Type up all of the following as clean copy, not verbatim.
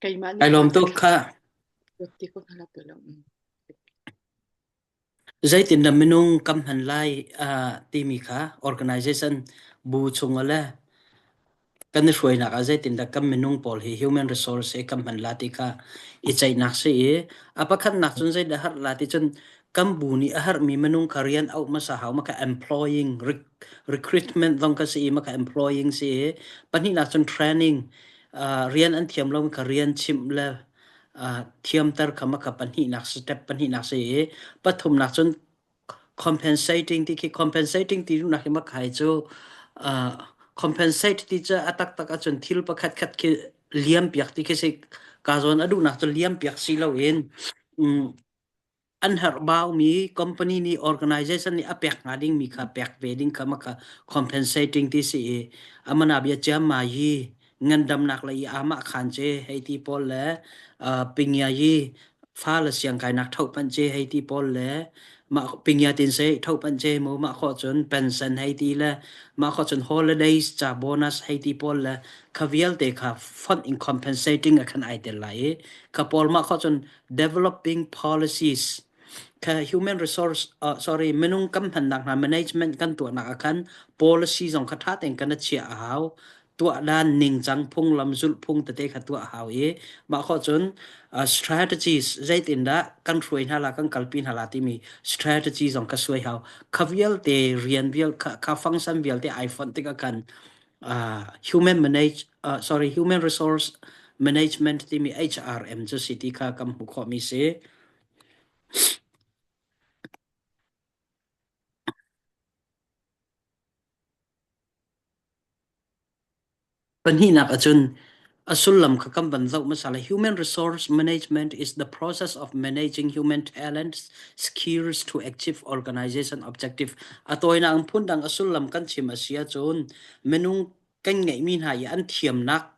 Keimah Kai nih lawm thla ka tuk thla kha. ti ko hna lo. Zeitindah minung kan hman lai timi kha organization bu chung le kan i hruainak ah zeitindah kan minung pawl hi human resource hi kan hman la ti kha i ceihnak si i a pakhatnak cun zeidah har la ti cun kan bu nih a harmi minung kha rian auh hmasa hau ma kha employing recruitment zong kha si i ma kha employing si i pahnihnak cun training rian an thiam lo kha rian chimh le thiamter kha maka pahnihnak step pahnihnak si i pathumnak cun compensating ti khi compensating ti duhnak hi makai cu compensate ti cu a taktak ahcun thil pakhat khat khi liam piak ti khi si ka zawn a duhnak cu liam piak si loin an herhbaumi company nih organization nih a pek hnga dingmi kha pek ve ding kha maka compensating ti si i amana bia chiam ma hi ngandamnak lei i amah khan che hei ti pawl le pingya yi fa le siang kainak tho pan che hei ti pawl le mah pingya tin se tho pan che mu mah kho cun pension hei ti le mah kho cun holidays cha bonus hei ti pawl le kha vialte kha fund in compensating a khan ai tel lai i kha pawl mah kho cun developing policies kha human resource sorry minung kan hmannak hna management kan tuahnak ah khan policy zong kha tha tein kan chiah a hau tuah dan ningcang phunglam zulh phung tete kha tuah a hau i mah khawh cun strategies zeitindah kan hruai hna la kan kalpi hna la timi strategy zong kha suai hau kha vialte rian vial kha, kha function vialte ai fonh tikah khan uh, human manage uh, sorry human resource management timi HRM cu si ti kha kan hmuh khawhmi si. Pahnihnak ahcun a sullam kha kan van zoh hmasa lai. Human resource management is the process of managing human talents, skills to achieve organization objective. A tawinak in phundang a sullam kan chim a si ahcun minung kan ngeihmi hna i an thiamnak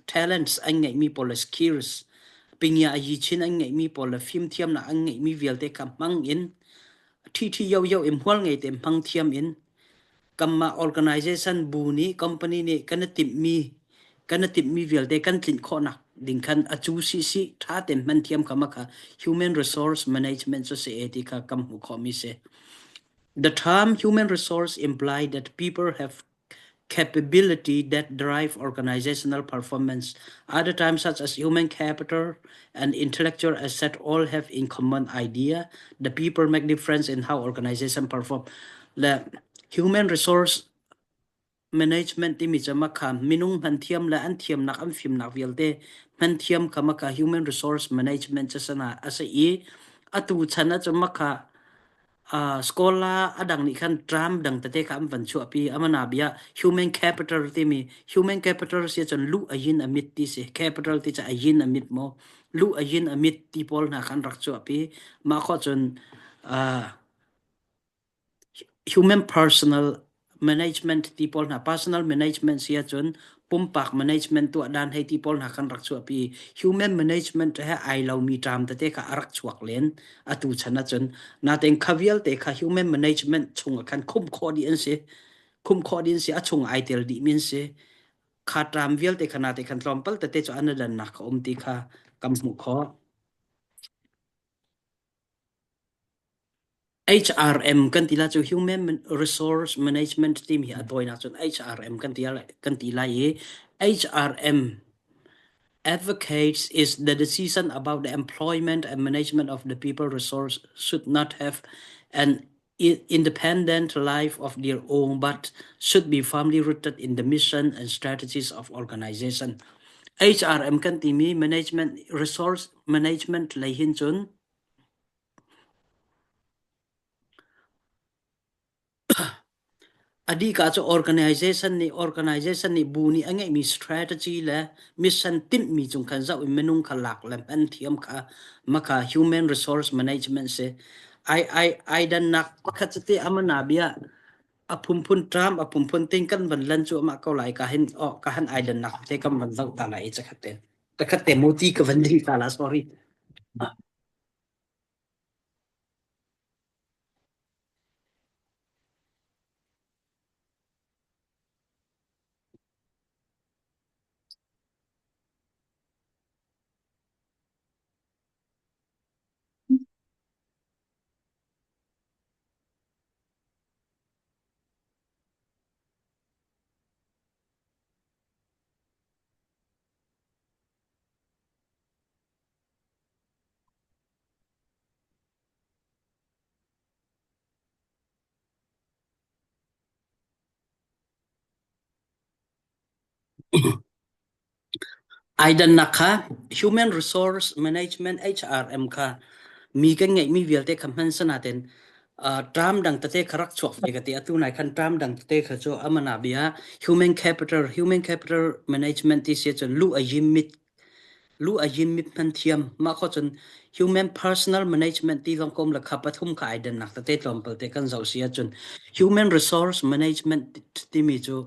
talents an ngeihmi pawl le skills pingya a yi chin an ngeihmi pawl le fimthiamnak an ngeihmi vialte kha hmang in ṭhiṭhi yoyo in hmual ngei te hmang thiam in kanmah organization bu nih company nih kan i timhmi kan i timhmi vialte kan tlinh khawhnak ding khan a cu si si ṭha tein hman thiam kha ma kha human resource management cu si e ti kha kan hmuh khawhmi si. The term human resource imply that people have capability that drive organizational performance. Other terms such as human capital and intellectual asset all have in common idea. The people make difference in how organization perform. Le human resource management timi cu makha minung hman thiam le an thiamnak an fimnak vialte hman thiam kha makha human resource management cu sana a si i atu chan ah cun makha Scholar a dang nih khan tram dang tete kha an van chuahpi. Amana bia human capital timi human capital si cun lu a yin a mit ti si. Capital ti cu a yin a mit maw? Lu a yin a mit ti pawl hna khan rak chuahpi. Mah khawh cun uh, human personal management ti pawl hna personal management si ahcun pumpak management tuah dan hei ti pawl hna kan rak chuahpi human management he ai lomi term tete kha a rak chuak len atu chan ahcun natein kha vialte kha human management chung ah khan khumh khawh dih an si khumh khawh dih an si a chung ai tel dih mi an si kha term vialte kha nate khan tlawmpal tete cu an dannak a um ti kha kan hmuh khawh HRM kan ti la cu Human Resource Management timi hi a tawinak cun HRM kan ti kan ti lai i HRM advocates is the decision about the employment and management of the people resource should not have an independent life of their own but should be firmly rooted in the mission and strategies of organization. HRM kan timi management resource management lei hin cun A dika cu organization nih organization nih bu nih a ngeihmi strategy le mission timhmi cung khan zoh in minung kha lak le hman thiam kha maka human resource management si. Ai ai ai dannak pakhat cu te amana bia a phunphun tram a phunphun ting kan van lan cu amah ko lai ka hin oh ka han ai dannak te kan van zoh ta lai chakhat te takhat te moti ka van ding ta la sorry. Aidannak kha Human Resource Management HRM kha mi kan ngeihmi vialte kha hman sanaten term dang tete kha rak chuak ve ka ti. Atu nai khan term dang tete kha cu amana bia human capital human capital management ti si cun lu a yim mit lu a yim mit hman thiam mah kho cun human personal management ti zong kom la kha pathum kha aidannak tete tlawmpal te kan zoh si ahcun human resource management timi cu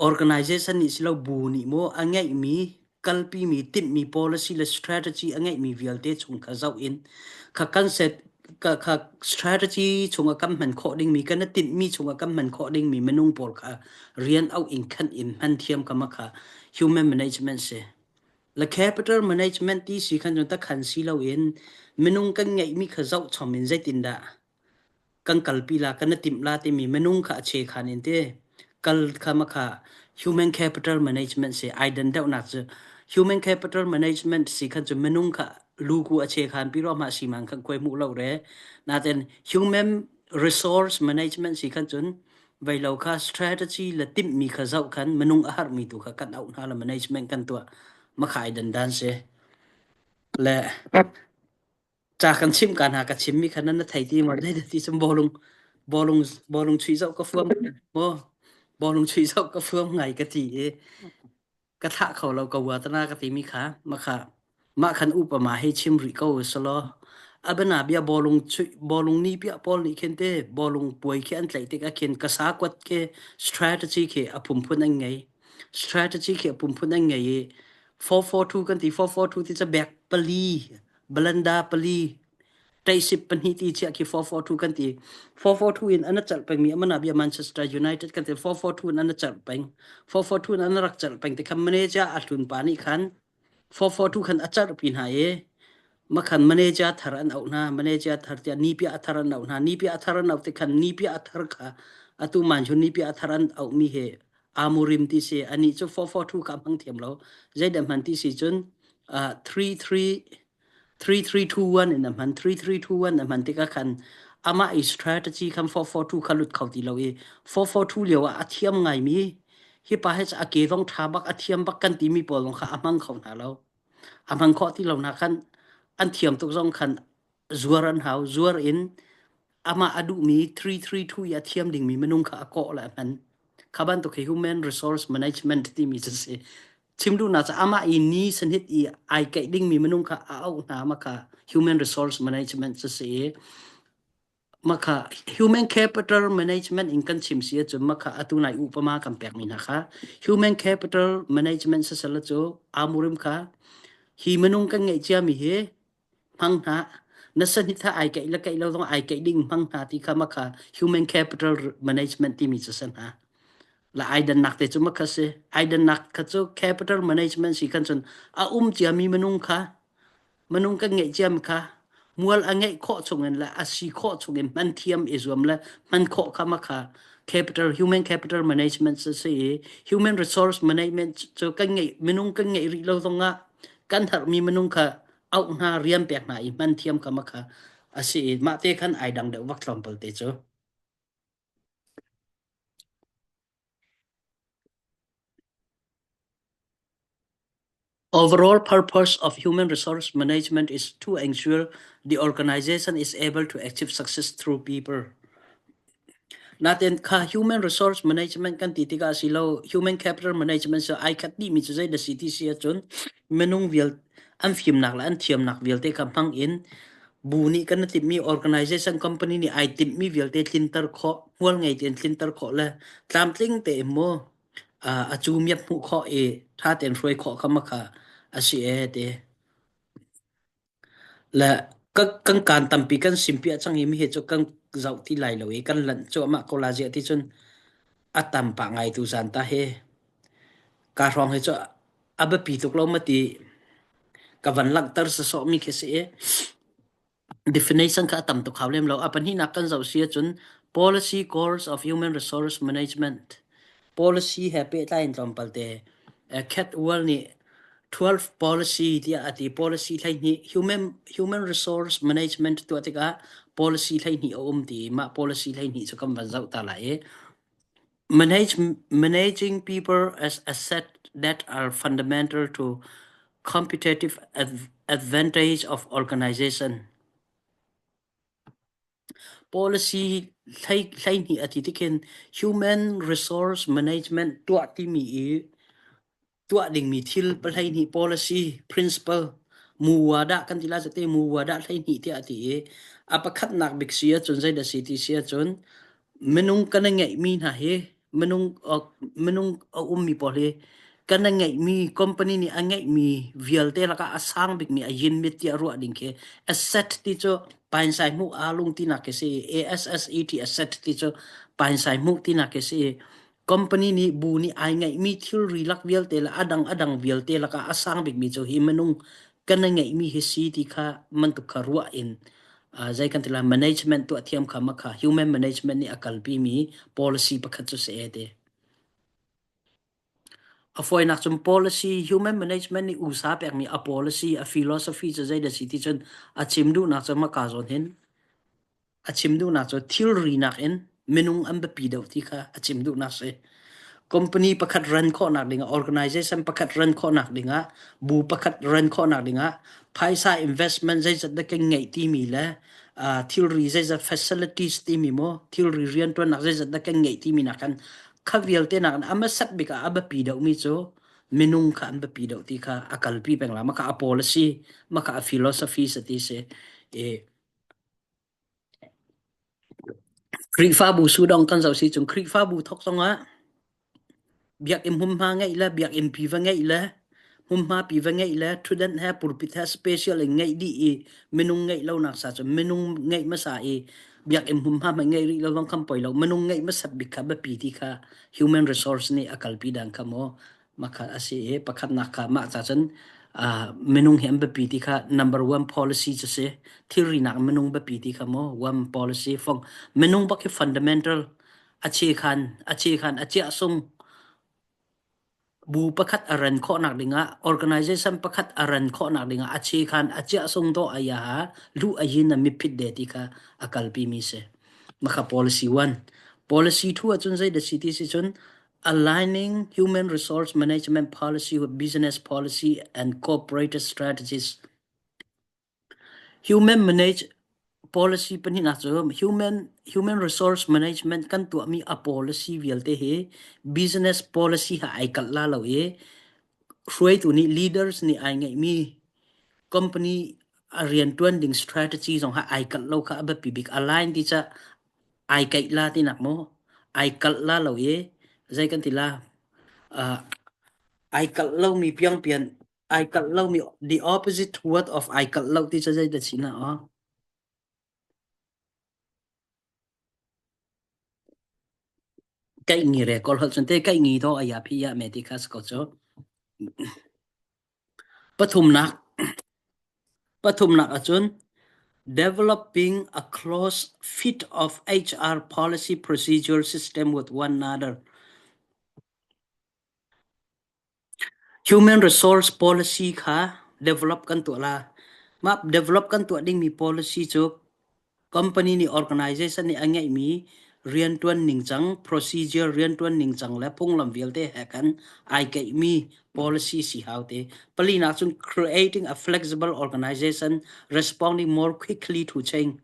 Organization nih silo bu nih maw a ngeihmi kalpimi timhmi policy le strategy a ngeihmi vialte chung kha zoh in kha kan set ka kha strategy chungah kan hman khawh dingmi kan i tinhmi chungah kan hman khawh dingmi minung pawl kha rian auh in khan in hman thiam kha ma kha human management si. Le capital management ti si khan cun ta khan si loin minung kan ngeihmi kha zoh chom in zeitindah kan kalpi la kan i timh la timi minung kha a chekhan in ti kal kha ma kha human capital management si ai dan deuhnak cu human capital management si khan cu minung kha luku a chekhan pi ro ma si man khan koi mu lo re naten human resource management si khan cun veilo kha strategy le timhmi kha zoh khan minung a harmi tu kha kan auh hna la management kan tuah ma kha ai dan dan si le Ca kan chimh ka hna ka chimmi kha nan na thei ti maw? Zei ti cun bawlung bawlung bawlung chuih zoh ka fuam maw? Bawlung chuih zoh ka fuam ngai ka ti i ka thlah kho lo ka ua tana ka timi kha makha mah khan upa ma hei chim rih ko selaw abana bia bawlung chuih bawlung ni pia pawl nih khin te bawlung puai khi an tlaih tik ah khin ka sa kuat khi strategy khi a phunphun an ngei strategy khi a phunphun an ngei i 442 kan ti 442 ti ca bek pali Balanda pali ṭeisip pahnih ti chiah khi 4-4-2 kan ti. 4-4-2 in an celh pengmi amana bia Manchester United kan ti 4-4-2 in an celh peng. 4-4-2 in an rak celh peng ti khan manager a hlun pa nih khan 4-4-2 khan a celh pi hna i makhan manager thar an auh hna manager thar tiah nipia a thar an auh hna nipia a thar an auh ti khan nipia a thar kha atu man chu nipia a thar an auh mi he Amorim ti si ani cu 4-4-2 kha hmang thiam lo zeidah hman ti si cun 3-3 3-3-2-1 in a hman 3-3-2-1 a hman tikah khan amah i strategy khan 4-4-2 kha lut kho ti lo i 4-4-2 lio ah a thiam ngaimi hi pa hi a ke zong ṭha bak a thiam bak kan timi pawl zong kha a hmang kho hna lo a hmang khawh ti lo na khan an thiam tuk zong khan zuar an hau zuar in amah a duhmi 332 i a thiam dingmi minung kha a kawh le a hman kha bantuk hi human resource management timi cu si chim duhnak cu amah i ni sanhit i ai keih dingmi minung kha a auh hna ma kha human resource management cu si i makha human capital management in kan chim si ahcun makha atu nai upama kan pekmi hna kha human capital management sasala cu amurim kha hi minung kan ngeih ciami hi hmang hna na sahni tha ai keih le keih lo zong ai keih ding hmang hna ti kha makha human capital management timi cu san ha la ai dannak te cu makha si ai dannak kha cu capital management si kan cun a um ciami minung kha minung kan ngeih ciam kha mual a ngeih khawh chungin le a si khawh chungin hman thiam i zuam le hman khawh kha makha capital human capital management si i human resource management cu kan ngeih minung kan ngeih rih lo zongah kan harmi minung kha auh hna rian pek hna i hman thiam kha makha a si i mah te khan ai dang deuh vak tlawmpal te cu. Overall purpose of human resource management is to ensure the organization is able to achieve success through people. Natin kha human resource management kan ti tikah si lo human capital management cu ai khat dihmi cu zei da si ti si ahcun minung vial an fimnak le an thiamnak vialte kha hmang in bu nih kan timhmi organization company nih ai timhmi vialte tlinter khawh hmual ngei tein tlinter khawh le tlamtling tein mu a cu miak hmuh khawh i ṭha tein hruai khawh kha ma kha a si e ti. Le kan kaan tampi kan simpiah cang i mihi cu kan zoh ti lai lo i kan lanh cuahmah ko la ziah ti cun a tam pah ngai tu zan ta hi. Ka hrawng hi cu a biapi tuk lo ma ti ka van langhter sasawhmi khi si i Definition kha a tam tuk hau lem lo. A pahnihnak kan zoh si ahcun Policy Goals of Human Resource Management policy he pehtlai in tlawmpal te Catwell nih 12 policy tiah a ti. Policy 12 human human resource management tuah tikah policy 12 a um ti mah policy 12 cu kan van zoh ta lai i manage managing people as asset. that are fundamental to competitive advantage of organization. Policy 12 a ti tikhin human resource management tuah timi i tuah dingmi thil 12 policy principle muwada kan ti lai te muwada 12 tiah a ti i a pakhatnak bik si ahcun zeidah si ti si ahcun minung kan i ngeihmi hna hi minung minung a ummi pawl hi kan i ngeihmi company nih a ngeihmi vialte lakah a sang bikmi a yinmit tiah ruah ding khi asset ti cu painsai hmuh aa lung tinak khi si ASSET asset ti cu painsai hmuh tinak khi si. Company nih bu nih ai ngeihmi thilri lak vialte le a dang a dang vialte lakah a sang bikmi cu hi minung kan i ngeihmi hi si ti kha mantuk kha ruah in zei kan ti lai management tuah thiam kha ma kha human management nih a kalpi mi policy pakhat cu si e ti. A fawinak cun policy human management nih usa pekmi a policy a philosophy cu zei dah si ti cun a chim duhnak cu maka zawn hin A chim duhnak cu thilri nakin minung an biapi deuh ti kha a chim duhnak si. Company pakhat run khawhnak dingah, organization pakhat run khawhnak dingah, bu pakhat run khawhnak dingah phaisa investment zeizat dah kan ngeih timi le uh, thilri zeizat facilities timi maw thilri rianṭuannak zeizat dah kan ngeih timi nak khan kha vialte nakin a hmasat bik ah a biapi deuhmi cu minung kha an biapi deuh ti kha a kalpi peng la maka a policy maka a philosophy sa ti si e Khrihfabu sudong kan zoh si cun Khrihfabu thawk zongah biakinn hmunhma ngeih le biakinn pi va ngeih le hmunhma pi va ngeih le ṭhutdenh he pulpit he special in ngeih dih i minung ngeih lonak sa cun minung ngeih hmasa i biakinn hmunhma hmanh ngeih rih lo zong khan poi lo minung ngeih hmasat bik kha biapi ti kha human resource nih a kalpi dan kha maw Makha a si i pakhatnak kha mah ca cun minung hi an biapi ti kha number one policy cu si. Thilrinak minung biapi ti kha maw one policy fong minung bak hi fundamental a chekhan a chekhan a chiah sung bu pakhat a ran khawhnak dingah organization pakhat a ran khawhnak dingah a chekhan a chiah sung do aya ha lu a yin a miphit de ti kha a kalpi mi si. Makha policy one. Policy two ahcun zei da si ti si cun Aligning human resource management policy with business policy and corporate strategies. Human manage policy pahnihnak cu human human resource management kan tuahmi a policy vialte hi business policy ha ai kalh la lo i hruaitu nih leaders nih ai ngeihmi company a riantuan ding strategy zong ha ai kalh lo kha a biapi bik align ti ca ai kaih la tinak maw ai kalh la lo i zei kan ti la uh, ai kalh lomi piangpian ai kalh lomi the opposite word of ai kalh lo ti cu zei dah si na aw kaih ngi re kol hol chun te kaih ngi do aya phi ya me ti khas ko chu Pathumnak Pathumnak ahcun developing a close fit of HR policy procedure system with one another. Human resource policy kha develop kan tuah la. Mah develop kan tuah dingmi policy cu Company nih organization nih a ngeihmi rianṭuan ningcang, procedure rianṭuan ningcang le phunglam vialte he khan ai keihmi policy si hau te. Palinak cun creating a flexible organization responding more quickly to change.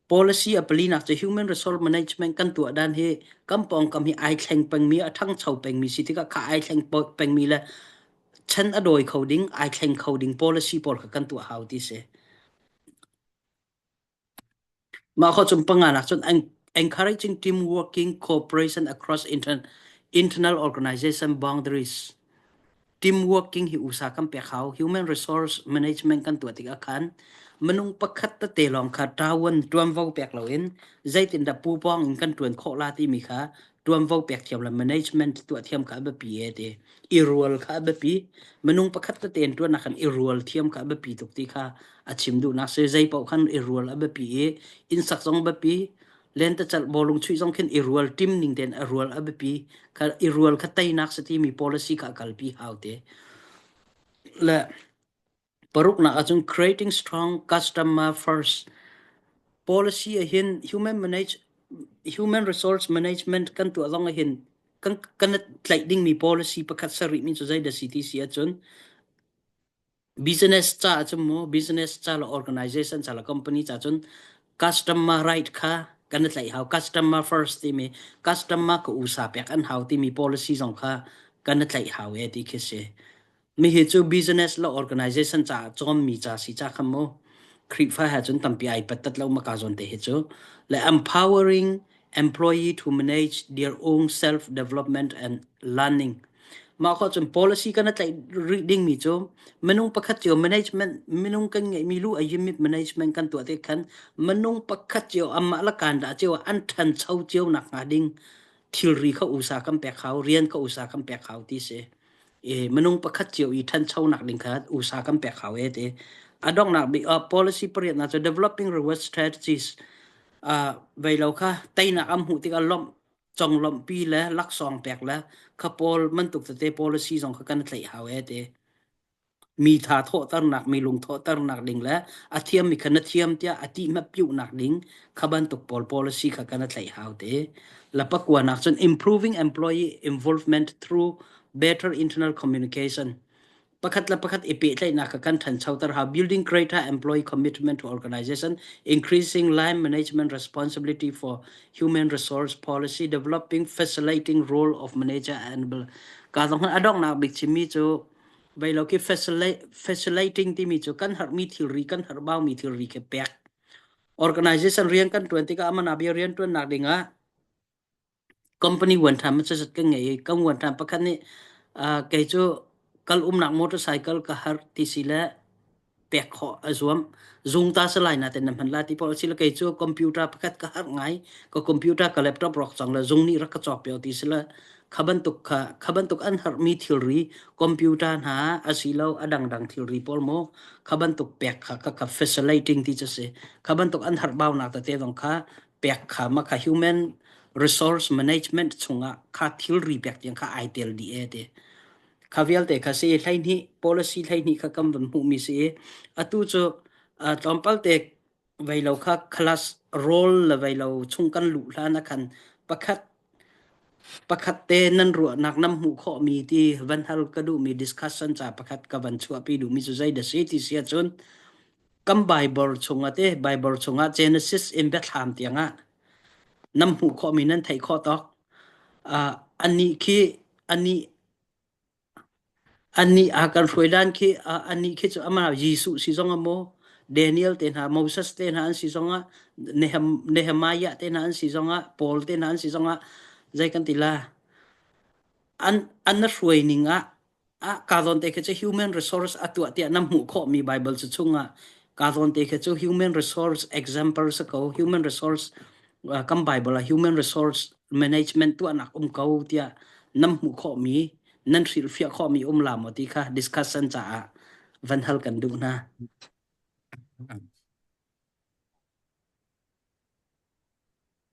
Policy a palinak cu human resource management kan tuah dan hi kan pawngkam hi ai thleng pengmi, a ṭhangcho pengmi si tikah kha ai thleng pengmi le chan a dawi kho ding, ai thleng kho ding policy pawl kha kan tuah hau ti si. Mah khawh cun panganak cun encouraging team working cooperation across internal organization boundaries. Team working hi usa kan pek hau. Human resource management kan tuah tikah khan minung pakhat tete lawng kha ṭawan ṭuanvo pek loin zeitindah pupawng in kan ṭuan khawh la timi kha ṭuanvo pek thiam le management tuah thiam kha a biapi e ti. I rual kha a biapi. Minung pakhat tete in ṭuan ah khan i rual thiam kha a biapi tuk ti kha a chim duhnak si zei paoh khan i rual a biapi i innsak zong biapi lentecelh bawlung chuih zong khin i rual tim ning tein a rual a biapi kha i rual kha teinak si timi policy kha a kalpi hau te le paruknak ahcun creating strong customer first policy ahhin human manage human resource management kan tuah zong ahhin. kan kan tlaih dingmi policy pakhat sarih mi cu zei dah si ti si ahcun business ca ahcun mu business ca le organization ca le company ca cun customer right kha kan i tlaih hau. Customer first timi customer ka usa pek an hau timi policy zong kha kan i tlaih hau e ti khi si. Mi hi cu business le organization caah cawnmi ca si ca kha mu. Khrihfa he cun tampi ai pattat lo maka zawn te hi cu. Le empowering employee to manage their own self development and learning. Mah khawh cun policy kan tlaih rih dingmi cu minung pakhat cio management minung kan ngeihmi lu a yimit management kan tuah te khan minung pakhat cio amah la kan dah cio an ṭhancho cio nak hnga ding thilri kha usa kan pek hau rian kha usa kan pek hau ti si. I minung pakhat cio i ṭhanchonak ding kha usa kan pek hau e ti. A donghnak bik ah policy pariatnak cu developing reward strategies uh, vei lo kha teinak am hmuh tikah lawmh conglawmhpi le laksawng pek le kha pawl bantuk tete policy zong kha kan tlaih hau e ti. Mi tha thawhternak mi lung thawhternak ding le a thiammi kha na thiam tiah a ti piuhnak ding kha bantuk pawl policy kha kan tlaih hau te. La pakuanak cun improving employee involvement through better internal communication. Pakhat le pakhat i pehtlaihnak kha kan ṭhanchoter hau. Building greater employee commitment to organization, increasing line management responsibility for human resource policy, developing facilitating role of manager and ka zong a donghnak bik chimmi cu Vei lo khi facilitating timi cu kan harmi thilri kan harbaumi thilri khi pek. Organization rian kan tuan tikah amana bia rian tuannak dingah company wan tham zat kan ngei i kan wan tham pakhat nih kei cu kal umnak motorcycle ka har ti si le pek khawh a zuam. Zung ta salai na ten na hman la ti pawl si le kei cu computer pakhat ka har ngai ka computer ka laptop rawk cang le zung nih rak ka cawk pio ti si le kha bantuk kha kha bantuk an harmi thilri computer hna asilo a dangdang thilri pawl maw kha bantuk pek kha kha kha facilitating ti cu si kha bantuk an harhbaunak tete zong kha pek kha ma kha human resource management chungah kha thilri pek tiang kha ai tel dih e ti Kha vialte kha si 12 policy 12 kha kan van hmuhmi si i atu cu tlawmpal te vei lo kha class roll le vei lo chung kan luh hlan ah khan pakhat pakhat te nan ruahnak nan hmuh khawhmi ti van hal ka duhmi discussion ca pakhat ka van chuahpi duhmi cu zei dah si ti si ahcun kan Bible chungah te Bible chungah Genesis in biathlam tiangah nan hmuh khawhmi nan theih khawh tawk anih khi anih Annih a kan hruai dan khi annih khi cu amah Jesuh si zong ah maw Daniel te hna Moses te hna an si zong ah Nehemiah te hna an si zong ah Paul te hna an si zong ah zei kan ti la an an na hruai ning ah ah ka zawn te khi cu human resource a tuah tiah na hmuh khawhmi Bible cu chungah ka zawn te khi cu human resource example si ko human resource kan Bible ah human resource management tuahnak um ko tiah nan hmuh khawhmi nan hrilhfiah khawhmi um la maw ti kha discussion caah van hal kan duh hna.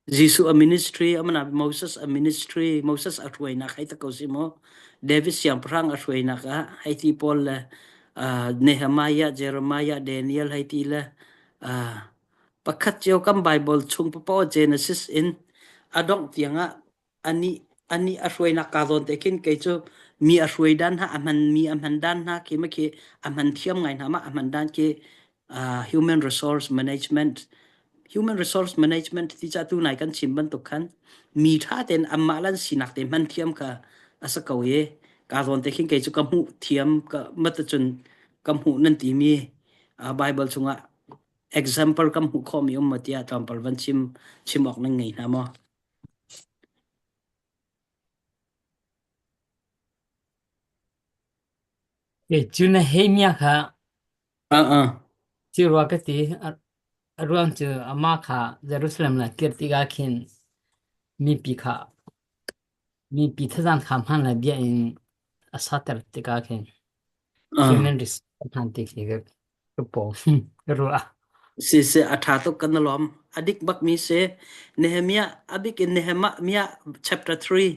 Jesuh a ministry amana Moses a ministry Moses a hruainak hei ta ko si mu David siangpahrang a hruainak ah hei ti pawl le uh, Nehemiah Jeremiah Daniel hei ti le uh, pakhat cio kan Bible chung papoh Genesis in a dongh tiangah anih anih a hruainak kaa zawn te khin kei cu mi a hruai dan hna a hman mi a hman dan hna khi ma khi a hman thiam ngai hna ma a hman dan khi uh, human resource management human resource management ti cha tu nai kan chim bantuk khan mi tha ten amma lan sinak te hman thiam kha asa ko ye ka zawn te khin kei cu ka hmuh thiam ka mata cun ka hmuh nan ti mi uh, bible chungah example kan hmuh khawhmi um ma tiah tlawmpal van chim chim awk nan ngei hna maw? Kei cu Nehemiah kha Uh uh. ci rua ka ti. A a ruang cu amah kha Jerusalem la kir tikah khin mipi kha mipi thazaang kha hmaan le bia in a sater tikah khin Uh. human resource hman ti khi ka ka pawm ka ruah. Si si a ṭha tuk kan lawm. A dik bak mi si. Nehemiah a bik in Nehemiah chapter 3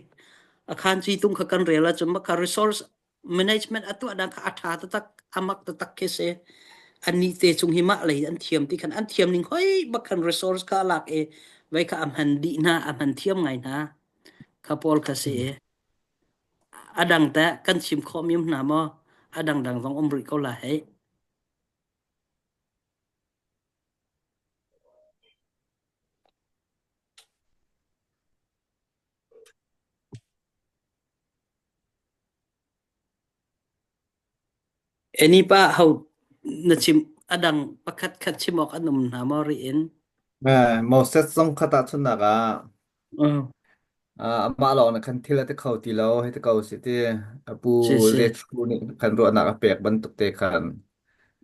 a khan ci tung kha kan rel ahcun maka resource management a tuah dan kha a ṭha taktak a mak taktak khi si. Annih te chung hi mah lei an thiam ti khan an thiam ning hoi bak khan resource kha a lak i vei kha a hman dih hna a hman thiam ngai hna kha pawl kha si. A dang teh kan chim khawhmi um hna maw? A dangdang zong um rih ko la hei. Eni pa ho na chim a dang pakhat khat chim awk an um hna maw rih in? Eh, Moses zong kha tahchunhnak ah Uh, amah lawng nih khan thil a ti kho ti lo hei ti ko si ti a pu si si. Jethro nih khan ruahnak a pek bantuk te khan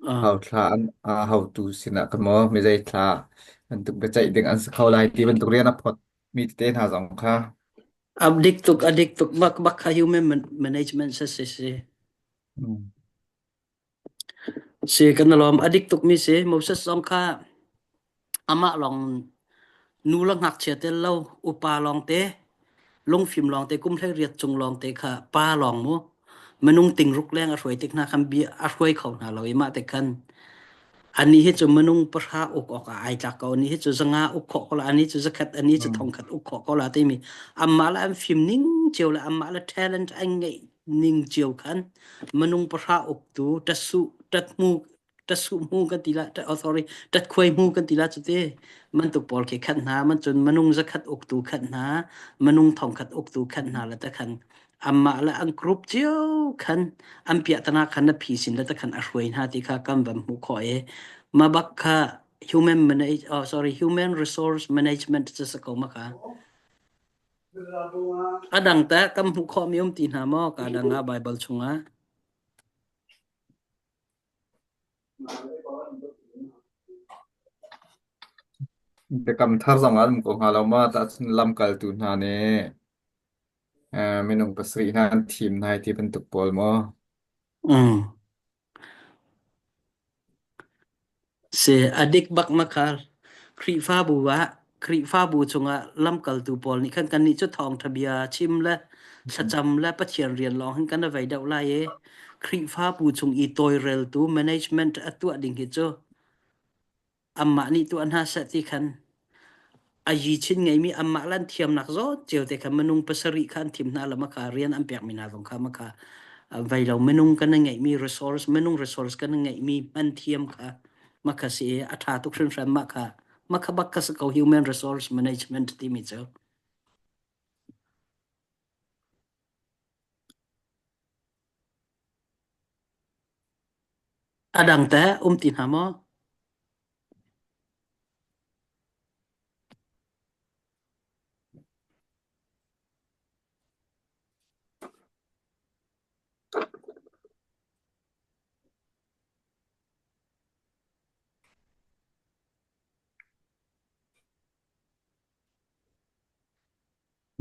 Uh. hau thla an hautu sinah khan maw mizei thla bantuk biaceih ding an si kho lai ti bantuk rian a phot mi tete hna zong kha Adik tuk adik tuk bak bak kha human management si si si. Mm. Si kan lawm adik tuk mi si Moses zong kha amah lawng nu le ngakchia tel lo upa lawng te lungfim lawng te kum 18 cung lawng te kha pa lawng mu minung tingruk leng a hruai tik hna khan bia a hruai kho hna lo i mah te khan ani hi cu minung pahra uk awk ah ai tlak ko ani hi cu zanga uk khawh ko la ani cu zakhat ani cu Mm. thongkhat uk khawh ko la timi amah le an fim ning cio le amah le talent an ngeih ning cio khan minung pahra uktu ṭatsuh ṭathmu ṭatsuh hmu kan ti la oh sorry ṭatkhuai hmu kan ti la cu te mantuk pawl khi khat hna man cun minung zakhat uktu khat hna minung thongkhat uktu khat hna le ta khan amah le an group cio khan an piahtana khan na phi sin le ta khan a hruai hna ti kha kan van hmuh khawh i ma bak kha human manage oh sorry human resource management cu sa ko ma kha A dang teh kan hmuh khawhmi um ti hna maw? Ka dang ah Baibal chungah. Biakam thar zong ah an um ko hnga lo ma? Tahchun lamkaltu hna nih eh, minung pasarih hna an thim hna ti bantuk pawl maw? Mm. Si a dik bak ma khal. Khrihfabu ah Khrihfabu chungah lamkaltu pawl nih khan kannih cu thawngṭha bia chim le thlacam le Pathian rian lawng hin kan i vei deuh lai i Khrihfabu chung i tawlreltu management a tuah ding hi cu Amah nih tuah hna seh ti khan a yi chin ngeimi amah le an thiamnak zawn cio te kha minung pasarih kha an thim hna le maka rian an pekmi hna zong kha maka vei lo minung kan ngeihmi resource minung resource kan ngeihmi hman thiam kha maka si i a ṭha tuk hrimhrim mah kha maka bak kha si ko human resource management timi cu. A dang teh um ti hna maw?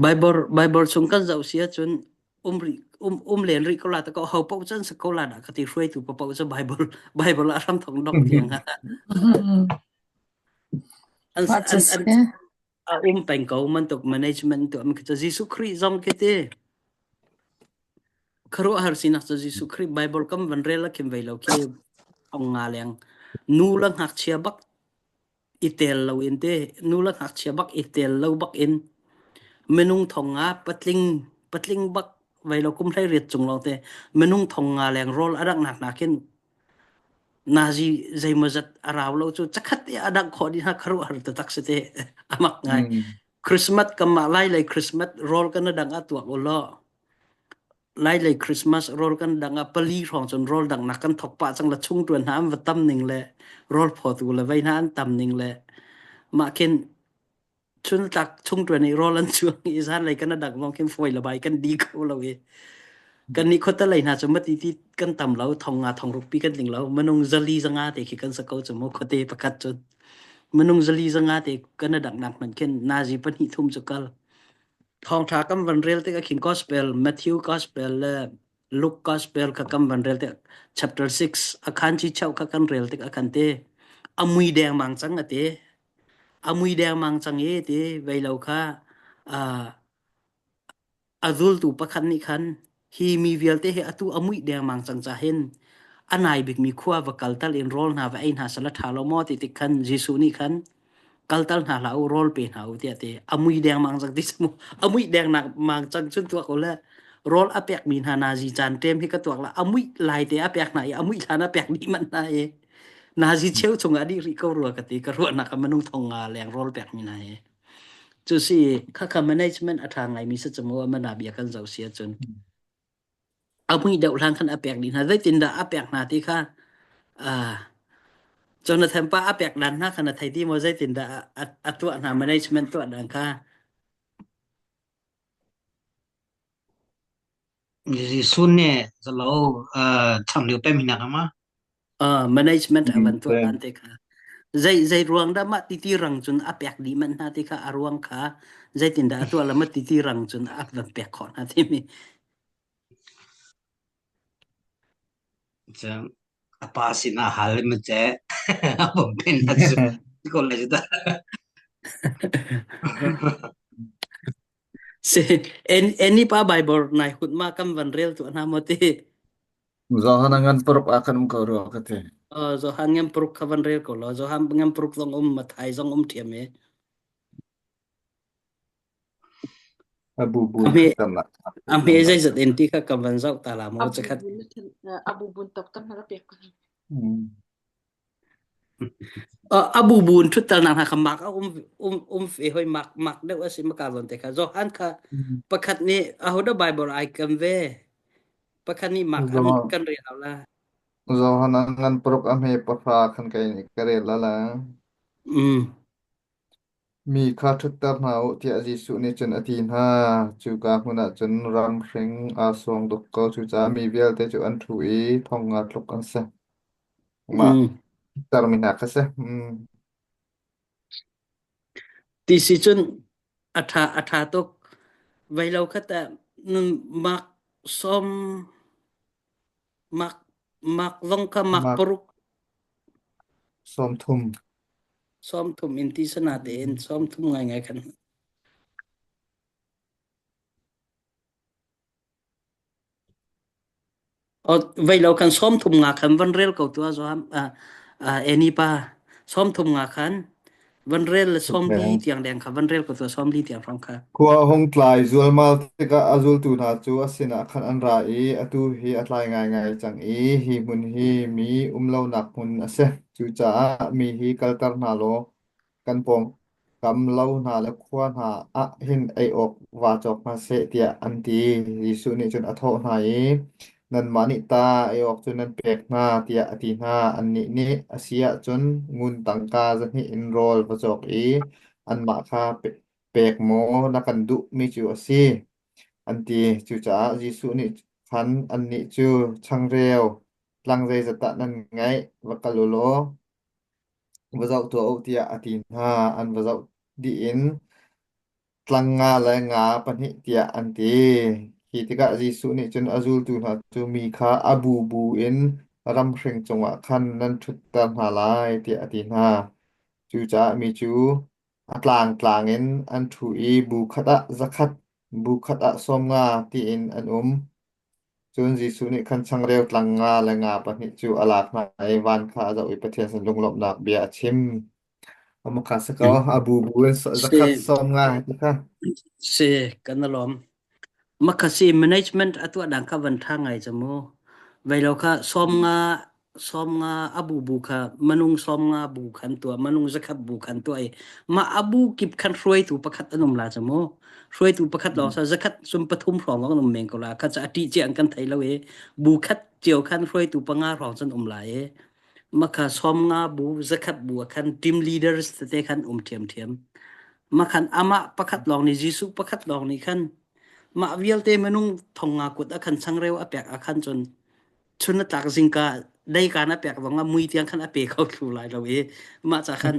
Baibal Baibal chung kan zoh si ahcun um rih um um len rih ko la ta ko ho paoh cun si ko la dah ka ti hruaitu paoh cu Baibal Baibal ah hram thong dongh tiang an Mah cu an an si. a um peng ko bantuk management tu am khi cu Jesuh Khrih zong khi ti khuaruahhar sinak cu Jesuh Khrih Baibal kam van rel a khin ve lo khi ong nga leng nu le ngakchia bak i tel lo in te nu le ngakchia bak i tel lo bak in minung thong nga patling patling bak vei lo kum hlei riat cung lawng te minung thong nga leng rawl a dangh nak nakin nazi zeimawzat a rau lo cu cakhat te a dangh khawh dih hna kharuahhar taktak si te amak ngai Mm. Christmas kamah lai lei Christmas rawl kan dang a tuak u law Lailei Christmas rawl kan dang ah pali hrawng cun rawl danghnak kan thok pah cang la chung ṭuan hna an va tam ning le rawl phawtu le vei hna an tam ning le mah khin chun tlak chung ṭuan i rawl an chuang i zanlei kan a dang lawng khin fawi le bai kan di kho lo i kan nih khuate lei hna cu mati ti kan tam lo thong nga thong ruk pi kan tling lo minung zali zanga te khi kan sa ko cu mu khuate pakhat cun minung zali zanga te kan a danghnak hmanh khin nazi pahnih thum cu kal Thawngṭha kan van rel tikah khin Gospel, Matthew Gospel le Luke Gospel kha kan van rel tik chapter 6 a khan chi cheu kha kan rel tik a khan te a mui dengmang cang a ti. A mui dengmang cang i ti vei lo kha uh, a zultu pakhat nih khan hi mi vialte hi atu a muih dengmang cang ca hin a nai bikmi khua va kal tal in rawl hna va ei hna sala ṭha lo maw ti tik khan Jesuh nih khan kaltal hna hlah u rawl pe hna u tiah ti a mui dengmang cang ti mu a mui dengnak mang cang cun tuak u le. Rawl a pekmi hna nazi caan ṭem hi ka tuak la a muih lai te a pek hna i a muih hlan a pek dih manh hna i nazi cheu chungah dih rih ko rua ka ti ka ruahnak a minung thong nga leng rawl pekmi hna hi. Cu si khakha management a ṭha ngaimi si cu mu amana bia kan zoh si ahcun a mui deuh hlan khan a pek dih hna zeitindah a pek hna ti kha uh, Jonathan pa a pek dan hna kha na thei ti maw zeitindah a, a tuah hna management tuah dan kha Jesuh nih zalo changreu pem hinak ama uh, management a van tuah dan te kha zei zei ruang dah mah titi rang cun a pek dih manh hna ti kha a ruang kha zeitindah a tuah la ma titi rang cun a van pek khawh hna timi cu a pa sinah hal ma che a bom pin na cu ko le chu ta Si en eni pa Bible nai hut ma kam van rel tu na mo ti. Johan ngan paruk ah kan um ko rua ka ti. Uh, Johan ngam paruk kha van rel ko lo. Johan ngam paruk zong um Mathai zong um thiam e. A bu bu Ame tam la. ame zai zat en ti kha kam van zau ta la mo Abu chakhat. bun abu bun tok tam na pek ko. Mm. Uh, abu bun thut tal na kha mak a um um um fe hoi mak mak deuh asi maka zon te kha Johan kha pakhat nih ahoda Bible ai kam ve pakhat nih mak an Johan kan rel la. Johan ngan paruk a hme pahra khan kai ni ka rel la la. Mm. Mi kha ṭhutter hna u tiah Jesuh nih cun a ti hna. Cuka hmun ah cun ramhring aa suang duk ko. Cucaah mi vialte cu an ṭhu i thong nga tluk an si. Mah Mm. ṭhuttermi hna kha si. Mm. Ti si cun a ṭha a ṭha tuk. Vei lo kha teh mak sawm mak mak zong kha mak Mark paruk 30. 30 in ti sana tein 30 ngaingai khan. Vei lo khan 30 nga khan van rel ko tua zo eni pa 30 nga khan van rel le 40 Okay. tiang deng kha van rel ko tua 40 tiang hrawng kha. Khua a hung tlai zualmal tikah a zultu hna cu a sinah khan an ra i atu hi a tlai ngaingai cang i hi hmun hi mi um lonak hmun a si. Cucaah mi hi kalter hna law kan pawngkam lo hna le khua hna ah hin ei awk vaa cawk hna seh tiah an ti. Jesuh nih cun a thawh hna i, Nanmah nih ta ei awk cu nan pek hna, tiah a ti hna. Annih nih, A si ahcun ngun tangka 200 in rawl va cawk i anmah kha pek maw na kan duhmi cu a si? An ti. Cucaah Jesuh nih khan annih cu, Changreu tlang zeizat dah nan ngeih? Va kal u law va zoh tuah u tiah a ti hna. An va zoh dih in tlang nga le nga pahnih tiah an ti. Khi tikah Jesuh nih cun a zultu hna cu mi kha a bubu in ramhring cungah khan nan ṭhutter hna lai tiah a ti hna. Cucaah mi cu a tlangtlang in an ṭhu i bu khat ah 100, bu khat ah 50 tiin an um. Cun Jesuh nih khan changreu tlang nga le nga pahnih cu a lak hna i van kha a zoh i Pathian sin lunglawmhnak bia a chim. Amaka sa ko, a bu bu in 100 Si 50 ti kha. si kan alom. Makhasi management a tuah dang kha van ṭha ngai cu mu. Veilo kha 50 50 a bu bu kha manung 50 bu khan tuah manung 100 bu khan tuah i mah a bu kip khan hruaitu pakhat an um la cu mu. Hruaitu pakhat lawng sa 100 sum pathum hrawng lawng an um men ko la kha ca a ṭih cia an kan thei lo i bu khat cio khan hruaitu panga hrawng cun um lai i makha 50 bu 100 bu ah khan team leaders tete khan um ṭhiamṭhiam. Makhan amah pakhat lawng nih Jesuh pakhat lawng nih khan mah vialte minung thong nga kut a khan changreu a pek a khan cun chun a tlak zingka dei kaan a pek zong ah mui tiang khan a pe kho thlu lai lo i mah ca khan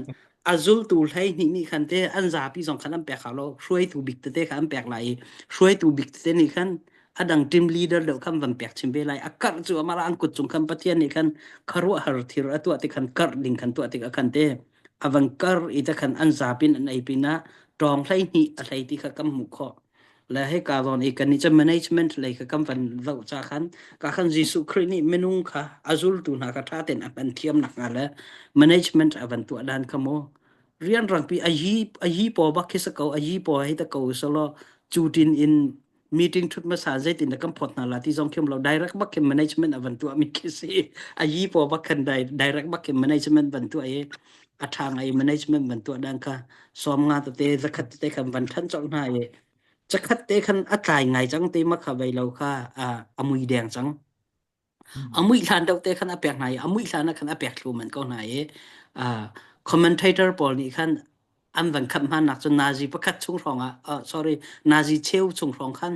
a zultu 12 nih khan te an zapi zong khan an pek hau lo hruaitu bik tete kha an pek lai i hruaitu bik tete nih khan a dang team leader deuh khan van pek chim ve lai a karh cu amah an kut cung khan Pathian nih khan khuaruahhar thil a tuah ti khan karh ding khan tuah tik ah khan te a van kar i te khan an zapin an ei pinah tawng 12 a hlei ti kha kan hmuh khawh le hika zawn i kan nih cu management lei kha kan van zoh ca khan ka khan Jesuh Khrih nih minung kha a zultu hna kha ṭha tein a hman thiam nak hnga le management a van tuah dan kha mu rianrangpi a yi a yi paw bak khi sa ko a yi paw hei ta ko solo cu tin in. Meeting thut hmasa zeitin dah kan phawt hna la ti zong khi um lo. Direct bak khin management a van tuah mi khi si. A yi paw bak khan direct bak khin management van tuah i a tha ngai management van tuah dan kha 50 tete 100 tete khan van than colh hna i zakhat te khan a tlai ngai cang te ma kha vei lo kha a mui deng cang. A muih hlan deuh te khan a pek hna i a muih hlan ah khan a pek thlu man ko hna i commentator pawl nih khan an van khamh hmannak cu nazi pakhat chung hrawng ah uh, sorry nazi cheu chung hrawng khan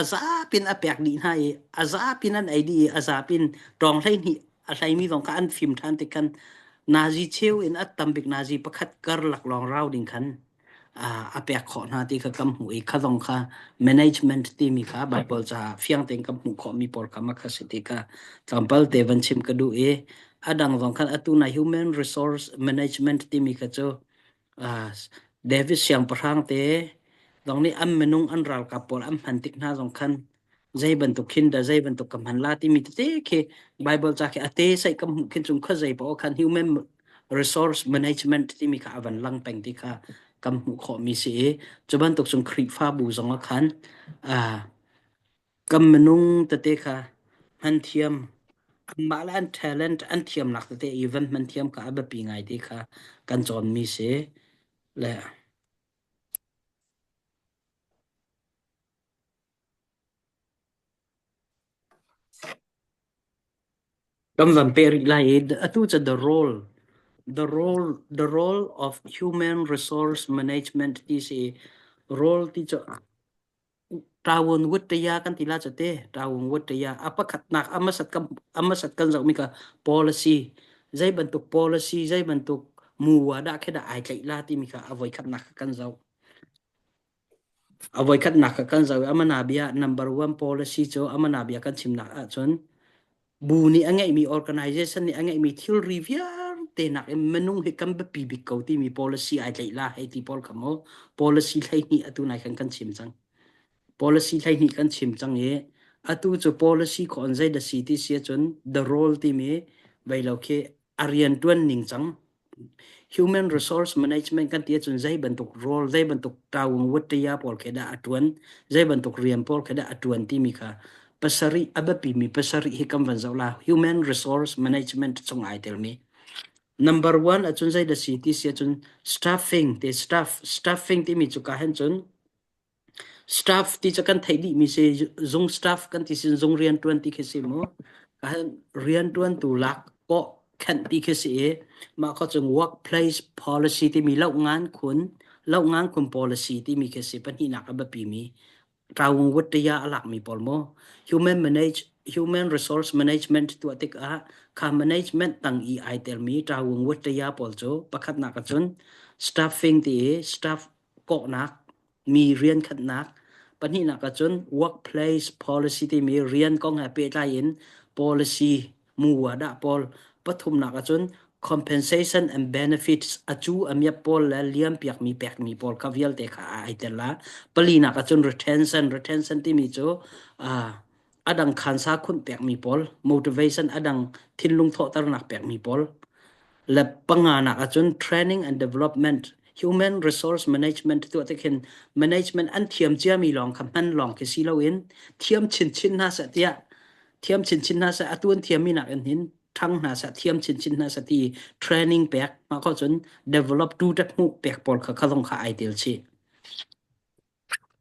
a zapin a pek dih hna i a zapin an ei dih i a zapin tawng 12 a hleimi zong kha an fim ṭhan tik khan nazi cheu in a tambik nazi pakhat karlak lawng rau ding khan a pek khawh hna ti kha kan hmuh i kha zong kha management timi kha Bible caah fiang tein kan hmuh khawhmi pawl kha mah kha si ti kha tlawmpal te van chim ka duh i a dang zong khan atu na human resource management timi kha cu David siangpahrang te zong nih an minung an ralkap pawl an hman tik hna zong khan zei bantuk khin dah zei bantuk ka hman la timi tete khi Bible ca khi a te sai ka hmuh khin cung kha zei paoh khan human resource management timi kha a van lang peng ti kha kan hmuh khawhmi si i cu bantuk cung Khrihfabu zong ah khan kan minung tete kha hman thiam anmah le an talent an thiamnak tete i van hman thiam kha a biapi ngai ti kha kan cawnmi si le Kan van peh rih lai i atu cu the role the role the role of human resource management ti si role ti cu ṭawun wuttaya kan ti la cu te ṭawun wuttaya a pakhatnak a hmasat kan a hmasat kan zohmi kha policy zei bantuk policy zei bantuk muwa dah khi dah ai tlaih la timi kha a voikhatnak kha kan zoh. A voikhatnak ka kan zoh i amana bia number one policy cu amana bia kan chimnak ahcun bu nih a ngeihmi organization nih a ngeihmi thilri vialte nakin minung hi kan biapi bik ko timi policy ai tlaih la hei ti pawl kha mu policy 12 atu nai khan kan chim cang. Policy 12 kan chim cang i atu cu policy khon zei da si ti si ahcun the role timi vei lo khi a rianṭuan ning cang. Human resource management kan ti ahcun zei bantuk role, zei bantuk ṭaung watṭaya pawl khi dah a ṭuan, zei bantuk rian pawl khi dah a ṭuan timi kha pasarih a biapimi pasarih hi kan van zoh la. Human resource management chung ai telmi. Number one ahcun zei dah si ti si ahcun staffing te staff staffing timi cu ka hen cun Staff ti cu kan theih dihmi si zung staff kan ti sin zung rianṭuan ti khi si mu. Rianṭuantu lak kawh khenh ti khi si i mah kha cun workplace policy timi lohngan khun lohngan khun policy timi khi si pahnihnak a biapimi ṭaung wuttaya a lakmi pawl mu. Human manage human resource management tuah tikah kha management tang i ai telmi ṭaung wuttaya pawl cu pakhatnak ahcun staffing ti i staff kawhnak mi rian khatnak pahnihnak ahcun workplace policy timi rian kong he pehtlai in policy muwadah pawl pathumnak ahcun compensation and benefits acu amiap pawl le liam piakmi pekmi pawl kha vialte kha ai tel la palinak ahcun retention retention timi cu adang khansa khunh pekmi pawl motivation adang thinlung thawhternak pekmi pawl le panganak ahcun training and development human resource management tuah tik hin management an thiam ciami lawng kha hman lawng khi si loin thiam chinchin hna seh tiah thiam chinchin hna seh atu an thiammi nak in hin ṭhang hna seh thiam chinchin hna seh ti training pek mah kho cun develop tu tek hmuh pek pawl kha kha zong kha ai tel chih.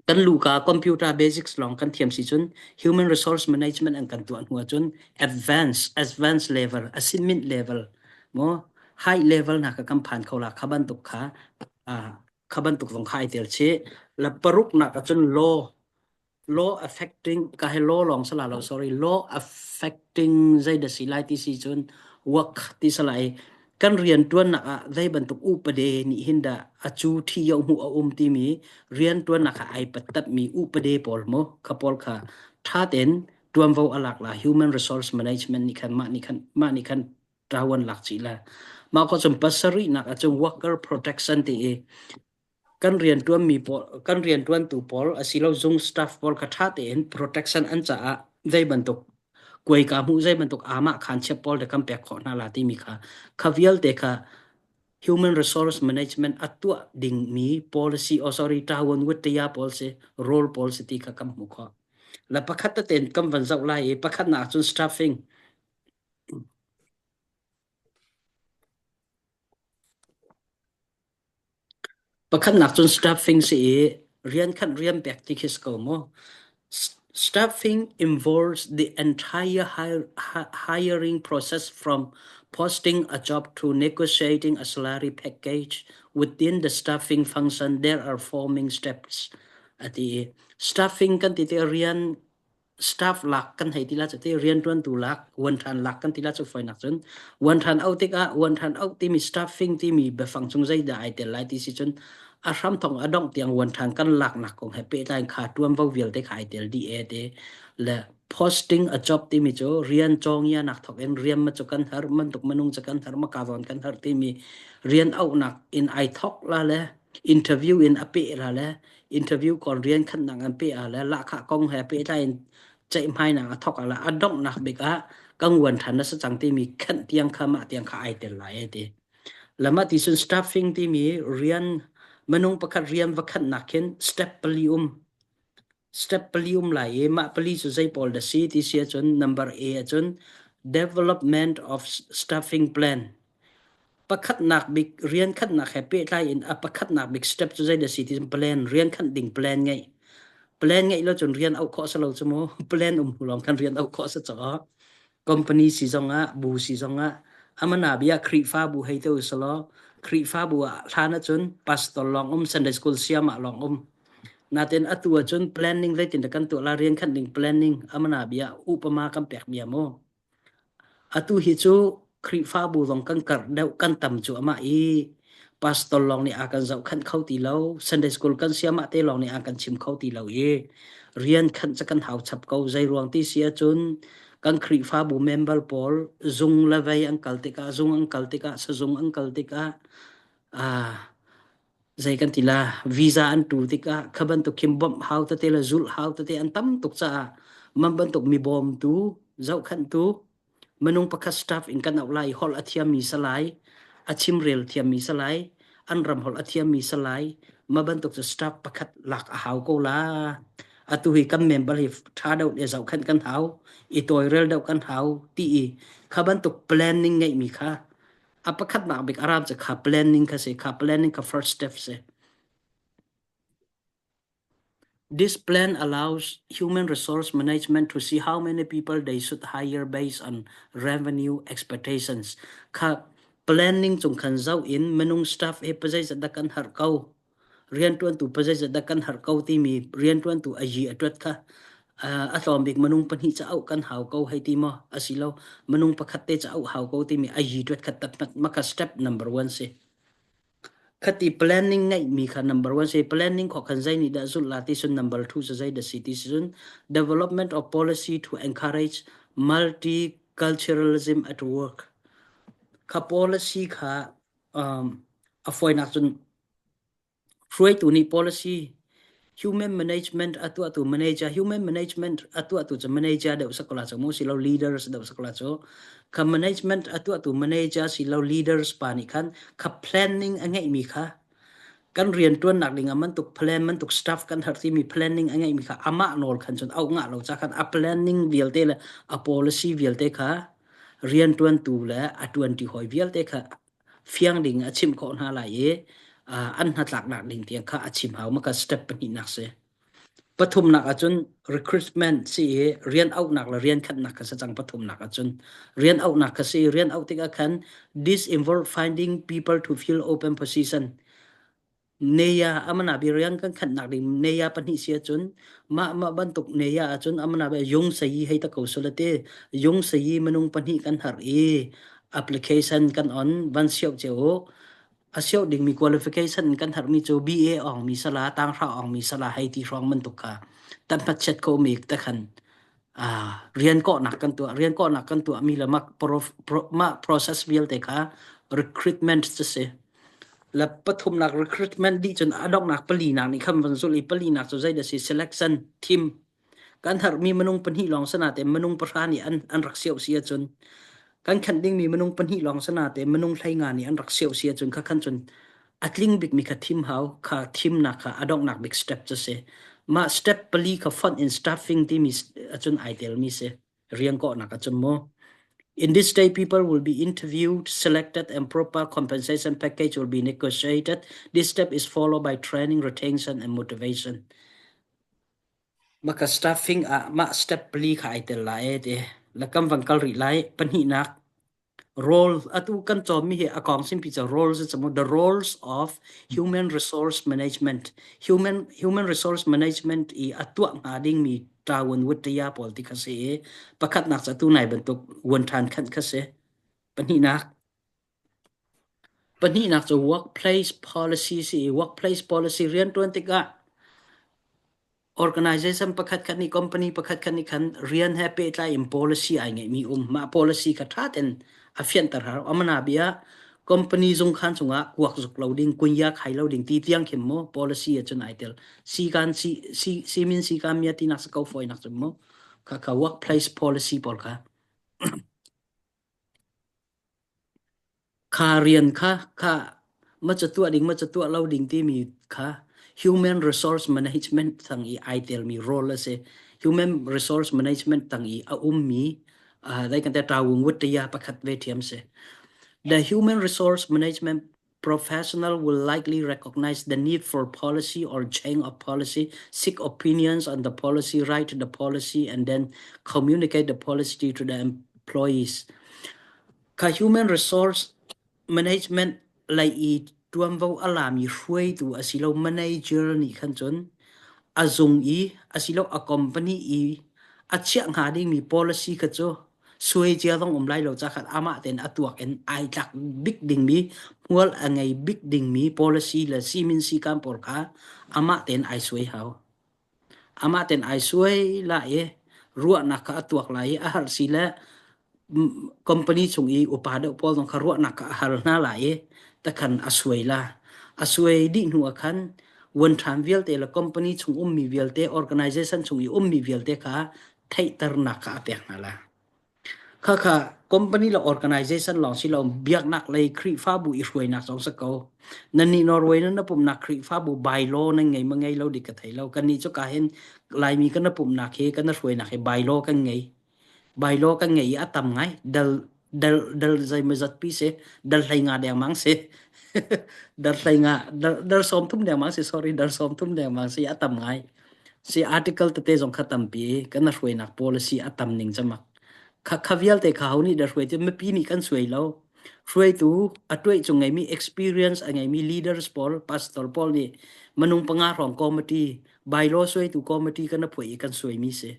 Kan luka computer basics lawng kan thiam si cun human resource management an kan tuah hnu ahcun advance advance level asinmint level mo high level hna kha kan phan kho la kha bantuk kha kha bantuk zong kha ai tel chih la paruk nak ahcun law law affecting ka he law lawng sala lo sorry law affecting zei da si lai ti si cun work ti salai kan rianṭuannak ah zei bantuk upade nih hin dah a cu ṭhi yo hmuh a um timi rianṭuannak ah ai pattatmi upade pawl mu kha pawl kha ṭha tein ṭuanvo a lak la human resource management nih khan mah nih khan mah nih khan ṭawan lak chih la mah ko cun pasarihnak ah cun worker protection ti i kan rianṭuanmi pawl kan rianṭuantu pawl asilo zung staff pawl kha ṭha tein protection an caah zei bantuk kuaika hmuh zei bantuk amah khaan chiap pawl te kan pek khawh hna la timi kha kha vialte kha. Human resource management a tuah dingmi policy oh sorry ṭawan wuttiya policy role policy ti kha kan hmuh khawh. La pakhat teten kan van zoh lai i pakhatnak cun staffing. Pakhatnak cun staffing si i rian khan rian pek ti khi si ko mu. Staffing involves the entire hiring process from posting a job to negotiating a salary package. Within the staffing function, there are four main steps. A ti i staffing kan ti tikah rian staff lak kan hei ti la cu ti rianṭuantu lak uanṭhan lak kan ti la cu fawinak cun uanṭhan auh tikah uanṭhan auh timi staffing timi biafang chung zeidah ai tel lai ti si cun a hramthawk a dongh tiang uanṭhan kan laknak kong he pehtlai in kha ṭuanvo vialte kha ai tel dih e ti le posting a job timi cu rian cawngianak thawk in rian ma cu kan har bantuk minung cu kan har maka zawn kan har timi rian auhnak in ai thawk la le interview in a peh la le interview kon rian khannak an pe ah le lahkhah kong he pehtlai in ceihmainak a thawk ah le a donghnak bik ah kan uan ṭhan na si cang timi khenh tiang kha mah tiang kha ai tel lai ai ti. Lama ti cun staffing timi rian minung pakhat rian va khanhnak khin step pali um step pali um lai i mah pali cu zei pawl dah si ti si ahcun number A ahcun development of staffing plan Pakhatnak bik rian khatnak he pehtlai in a pakhatnak bik step cu zeidah si ti plan rian khanh ding plan ngeih. Plan ngeih lo cun rian auh khawh si lo cu mu. Plan um hnu lawng khan rian auh khawh si caw. Company si zong ah, bu si zong ah, amana bia Khrihfabu hei te usalaw, Khrihfabu ah hlan ahcun pastor lawng um, Sunday school siamah lawng um. Natin atu ahcun planning zeitin dah kan tuah la rian khanh ding planning amana bia upama kan pek bia mu. Atu hi cu Khrihfabu zong kan karh deuh, kan tam cuahmah i pastor lawng nih a kan zohkhenh kho ti lo, Sunday school kan sayamah te lawng nih a kan chim kho ti lo i rian khanh cu kan hau chap ko. Zeiruang ti si ahcun kan Khrihfabu member pawl zung le vei an kal tikah, zung an kal tikah, sazung an kal tikah, ah zei kan ti la visa an tu tikah kha bantuk khin bawmh hau tete le zulh hau tete an tam tuk caah man bantuk mi bawmtu zohkhenhtu minung pakhat staff in kan auh lai holh a thiammi salai a chimrel thiammi salai an ram holh a thiammi salai ma bantuk cu staff pakhat lak a hau ko la atu hi kan member hi tha deuh le zohkhenh kan hau i tawirel deuh kan hau ti i kha bantuk planning ngeihmi kha A pakhatnak bik aram cu kha planning kha si. Kha planning kha first step si. This plan allows human resource management to see how many people they should hire based on revenue expectations. Kha planning cung khan zoh in minung staff he pazai dah kan har ko. Rianṭuantu pazai dah kan har ko timi rianṭuantu a yi a ṭuat kha a tlawm bik minung pahnih ca auh kan hau ko hei ti maw asilo minung pakhat te ca auh hau ko timi a yi ṭuat kha tatmat maka step number one si. Khati planning ngeihmi kha number one si. Planning khawh khan zei nih dah zulh la ti cun number two cu zei dah si ti si cun development of policy to encourage multiculturalism at work. Kha policy kha um, a fawinak cun Hruaitu nih policy, human management a tuahtu manager, human management a tuahtu cu manager deuh si ko la cu mu silo leaders deuh si ko la cu. Kha management a tuahtu manager silo leaders pa nih khan kha planning a ngeihmi kha kan rianṭuannak ding ah bantuk plan bantuk staff kan har timi planning a ngeihmi kha amah nawl khan cun auh ngah lo ca khan a planning vialte le a policy vialte kha rianṭuantu le a ṭuanṭi hawi vialte kha fiang ding a chimh khawh hna lai i an hnatlaknak ding tiang kha a chim hau maka step pahnihnak si. Pathumnak ahcun recruitment si i rian auhnak le rian khatnak kha si cang pathumnak ahcun rian auhnak kha si rian auh tikah khan this involve finding people to fill open position Neya amana bi rian kan khannak ding neya pahnih si ahcun mah mah bantuk neya ahcun amana bi yung sayi hei ta ko sulate yung sayi minung pahnih kan har i application kan on van siau cheu a siau dingmi qualification kan harmi cu BA ong mi sala tanghra ong mi sala hei ti hrawng bantuk kha tampat chet ko mi te khan rian kawhnak kan tuah rian kawhnak kan tuah mi le mah mah process vialte kha recruitment cu si Le pathumnak recruitment dih cun a donghnak palinak nih khan van zulh i palinak cu zeidah si selection thim kan harmi minung pahnih lawng sana te minung pahra nih an an rak siau si ahcun. Kan khenh dingmi minung pahnih lawng si nain minung 15 nih an rak seuh si ahcun kha khan cun a tling bikmi kha thim hau. Kha thimnak kha a donghnak bik step cu si. Mah step pali kha fonh in staffing timi ahcun ai telmi si. Rian kawhnak ahcun mu. In this day, people will be interviewed, selected, and proper compensation package will be negotiated. This step is followed by training, retention, and motivation. Maka staffing ah mah step pali kha ai tel lai e ti. La kam van kal rih lai. Pahnihnak role atu kan cawnmi hi a kong simpi cu roles cu mu the roles of human resource management human human resource management i a tuah hnga dingmi ṭawun wutṭaya pawl ti kha si i pakhatnak cu atu nai bantuk vuan ṭhan khan kha si. Pahnihnak Pahnihnak cu workplace policy si i workplace policy rianṭuan tikah organization pakhatkhat nih company pakhatkhat nih khan rian he pehtlai in policy ai ngeihmi um. Mah policy kha ṭha tein a fianter har. Amana bia company zungkhan chungah kuak zuk lo ding, kunya khai lo ding ti tiang khin mu policy ahcun ai tel. Sikan si si simin sikan mia tinak sa ko fawinak cun mu kha kha workplace policy pawl kha Kha rian kha kha ma ca tuah ding ma ca tuah lo ding timi kha human resource management tang i ai telmi role a si. Human resource management tang i a ummi uh, dai kan te tawung wuttiya pakhat ve thiam si. The human resource management professional will likely recognize the need for policy or change of policy, seek opinions on the policy, write the policy, and then communicate the policy to the employees. Kha human resource management lei i ṭuanvo a lami hruaitu asilo manager nih khan cun a zung i asilo a company i a chiah hnga dingmi policy kha cu suai cia zong um lai lo ca khan amah tein a tuak in ai tlak bik dingmi hmual a ngei bik dingmi policy le simin sikan pawl kha amah tein ai suai hau. Amah tein ai suai la i ruahnak kha a tuak lai i a har si le company chung i upa deuh pawl zong kha ruahnak kha a hal hna lai i takhan a suai la. A suai dih hnu ah khan vuanṭhan vialte le company chung ummi vialte organization chung i ummi vialte kha theihternak kha a pek hna la. Khakha company le organization lawng si lo biaknak lei Khrihfabu i hruainak zong si ko. Nannih Norway nan na pumnak Khrihfabu bylaw nan ngei ma ngei lo dik ka thei lo. Kannih cu ka hin Laimi kan na pumnak hi kan na hruainak hi bylaw kan ngei. Bylaw kan ngei i a tam ngai. Dal dal dal zeimawzat pi si dal hlei nga dengmang si. dal hlei nga dal dal 30 dengmang si sorry dal 30 dengmang si a tam ngai. Si article tete zong kha tampi kan hruainak policy a tam ning camak. Kha kha vialte kha ho nih dah hruai ti mipi nih kan suai lo. Hruaitu a tuai cung ngeimi experience a ngeimi leaders pawl pastor pawl nih minung panga hrawng committee bylaw suaitu committee kan phuai i kan suaimi si.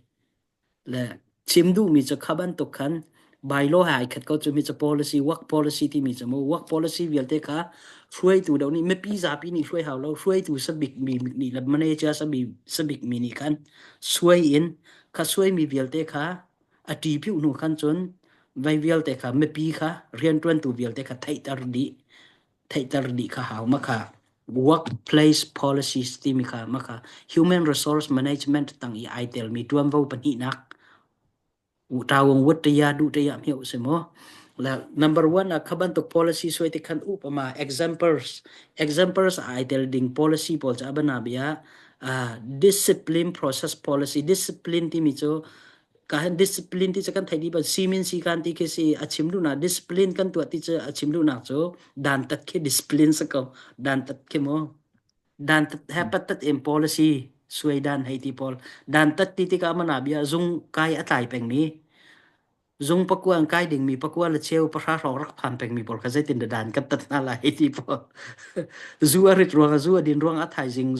Le chim duhmi cu kha bantuk khan bylaw he ai khat ko cu mi cu policy work policy timi cu mu work policy vialte kha hruaitu deuh nih mipi zapi nih hruai hau lo hruaitu sabik mi nih le manager sabi sabik mi nih khan suai in kha suai mi vialte kha a ṭi piu hnu khan cun vai vialte kha mipi kha rianṭuantu vialte kha theihter dih theihter dih kha hau ma kha workplace policies timi kha ma kha human resource management tang i ai telmi tuanvo pahnihnak tawong wut te ya du te ya hmiu se mo la number one a kha bantuk policy suai te khan up ama examples examples ai tel ding policy pawl cha bana bia discipline process policy discipline timi chu ka han discipline ti chu kan thei di ban simin si kan ti khi si a chim duhnak discipline kan tuah ti chu a chim duhnak cu dan tat khi discipline sa ko dan tat khi mo dan tat he pat tat em policy suai dan hei ti pawl dan tat ti tikah mana bia zung kai a tlai peng mi Zung pakua an kai dingmi pakua le cheu pahra hrawng rak phan pengmi pawl kha zeitin dah dan kan tat hna lai ti pawl. Zu a rit ruang zu a din ruang a thaizing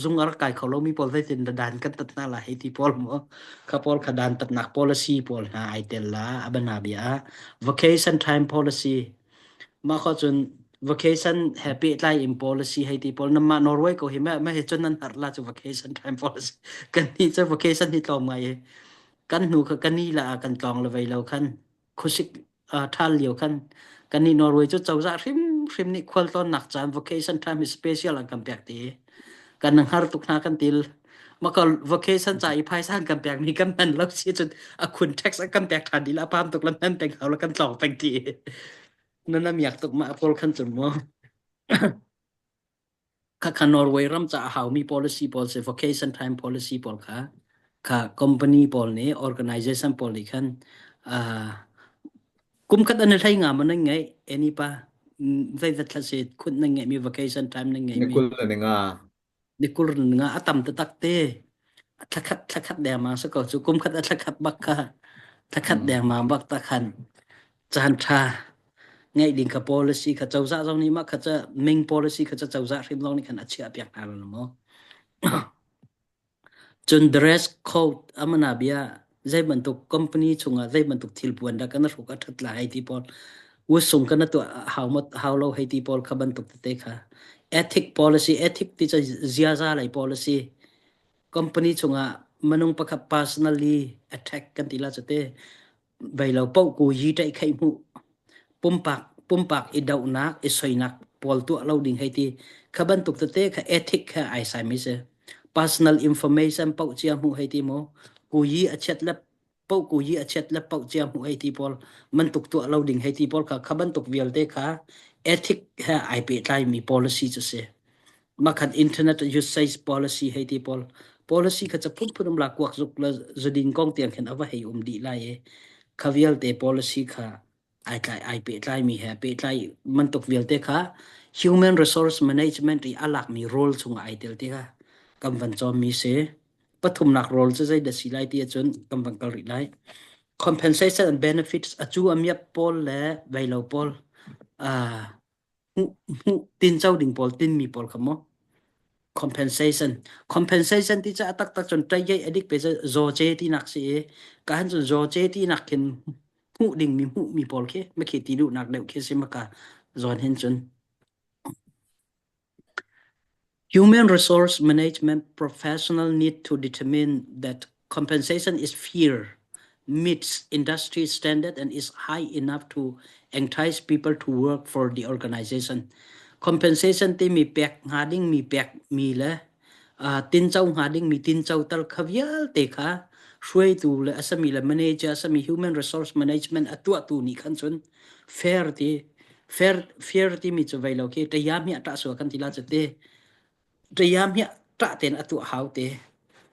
zung a rak kai kho lomi pawl zeitin dah dan kan tat hna lai ti pawl mu. Kha pawl kha dan tatnak policy pawl hna ai tel la a bana bia. Vacation time policy. Mah kho cun vacation he pehtlai in policy hei ti pawl namah Norway ko hi ma ma he cun nan har la cu vacation time policy. Kan ni cu vacation hi tlawm ngai hi. Kan hnu kha kan ni la ah kan tlawng le vei lo khan khuasik ṭhal lio khan kan nih Norway cu cozah hrimhrim nih khualtlawnnak caan vacation time hi special an kan pek ti kan hngar tuk hna kan til. Maka vacation ca i phaisa an kan pek mi kan hman lo si cun a khun tax a kan pek ṭhan dih la pam tuk la hman peng hau la kan tlawng peng ti. Na na miak tuk ma pawl khan cun mu. Khakha Norway ram ca a haumi policy pawl si vacation time policy pawl kha kha company pawl nih organization pawl nih khan uh, kum khat an hlei nga ma nan ngeih eni pa zeizat thla si khut nan ngeih mi vacation time nan ngeih Ni mi kul le ni nga. Ni kul nga a tam taktak te. Thlakhat thlakhat dengmang si ko cu kum khat a thlakhat bak kha thlakhat Mm. dengmang bak ta khan caan ṭha ngeih ding kha policy kha cozah zong nih mah kha ca ming policy kha ca cozah hrim zong nih khan a chiah piak hna lo maw Cun dress code amana bia zei bantuk company chungah zei bantuk thil puan dah kan hruk a ṭhat lai hei ti pawl usung kan tuah hau mat hau lo hei ti pawl kha bantuk tete kha ethic policy ethic ti cu ziaza lei policy company chungah minung pakhat personally attack kan ti la cu te bei lo paoh ku yi ṭaih kheih hmuh pumpak pumpak i dohnak i soinak pawl tuah lo ding hei ti kha bantuk tete kha ethic kha ai sai mi si personal information paoh cia hmuh hei ti mu ku yi a chiat le paoh ku yi a chiat le paoh cia hmuh hei ti pawl mantuk tuah lo ding hei ti pawl kha kha bantuk vialte kha ethic he ai pehtlai mi policy cu si Makhat internet usage policy hei ti pawl policy kha ca phunphun um la kuak zuk le zudin kong tiang khin a va hei um dih lai i kha vialte policy kha ai tlai ai pehtlai mi he pehtlai mantuk vialte kha human resource management i a lakmi role chungah ai tel ti kha kan van cawm mi si pathumnak role cu zei dah si lai ti ahcun kan van kal rih lai compensation and benefits acu amiap pawl le veilo pawl uh, hmuh tinco ding pawl tinmi pawl kha mu compensation compensation ti cu a taktak cun ṭaiyei adik pe cu zaw ce tinak si i ka han cun zaw ce tinak khin hmuh dingmi hmuhmi pawl khi makhi ti duhnak deuh khi si maka zawn hin cun Human resource management professional need to determine that compensation is fair, meets industry standard and is high enough to entice people to work for the organization. Compensation timi pek hnga dingmi pek mi le uh, tinco hnga dingmi tinco tal kha vialte kha hruaitu le asami le manager asami human resource management a tuahtu nih khan cun fair ti fair fair timi cu vei lo khi ṭayam hi a ṭah sual kan ti la cu te ṭayam hi ṭah ten a tuah hau te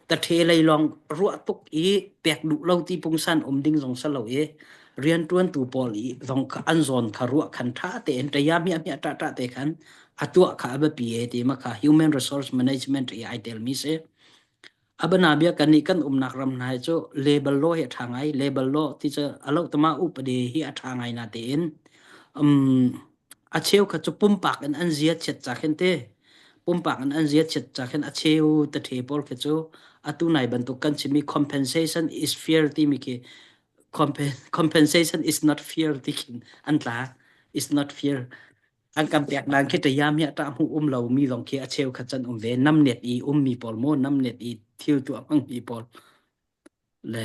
ta ṭhe lei lawng ruah tuk i pek duh lo ti pungsan um ding zong sa lo i rianṭuantu pawl i zong kha an zawn kha ruah khan ṭha tein ṭayam hi a hmiah ṭah ṭah te khan a tuah kha a biapi e ti ma kha human resource management i ai tel mi si A bianabia kannih kan umnak ram hna hi cu labor law hi a ṭha ngai. Labor law ti cu a lohtama upadi hi a ṭha ngai natein um, a cheu kha cu pumpak in an zia chiat ca khin te pumpak in an zia chiat ca khin a cheu tathe pawl khi cu atu nai bantuk kan chimmi compensation is fair timi khi compensation is not fair ti khin an tla is not fair An kan pek dan khi ṭayam hi a ṭah hmuh um lomi zong khi a cheukhat can um ve. Namnet i ummi pawl maw namnet i thil tuah hmangmi pawl le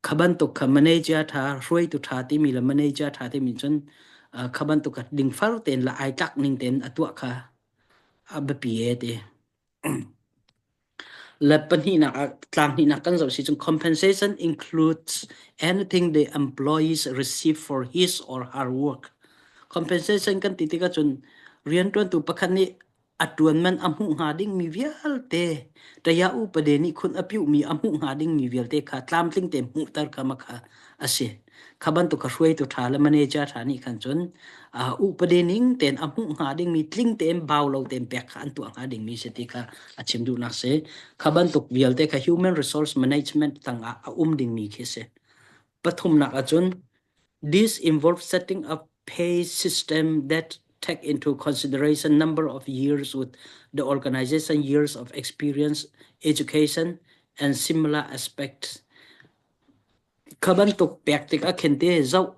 kha bantuk kha manager ṭha hruaitu ṭha timi le manager ṭha timi cun kha bantuk kha dingfar tein le ai tlak ning tein a tuah kha a biapi e ti. Le pahnihnak ah tlang hnihnak kan zoh si cun compensation includes anything the employees receive for his or her work. Compensation kan ti tikah cun rianṭuantu pakhat nih a ṭuan man a hmuh hnga dingmi vialte taya upade nih khun a piuhmi a hmuh hnga dingmi vialte kha tlamtling tein hmuhter kha ma kha a si. Kha bantuk kha hruaitu ṭha le manager ṭha nih khan cun uh, upade ning tein a hmuh hnga dingmi tling tein bau lo tein pek kha an tuah hnga dingmi si ti kha a chim duhnak si. Kha bantuk vialte kha human resource management tangah a um dingmi khi si. Pathumnak ahcun this involves setting up pay system that take into consideration number of years with the organization years of experience, education, and similar aspects. Kha bantuk pek tik ah khin te zoh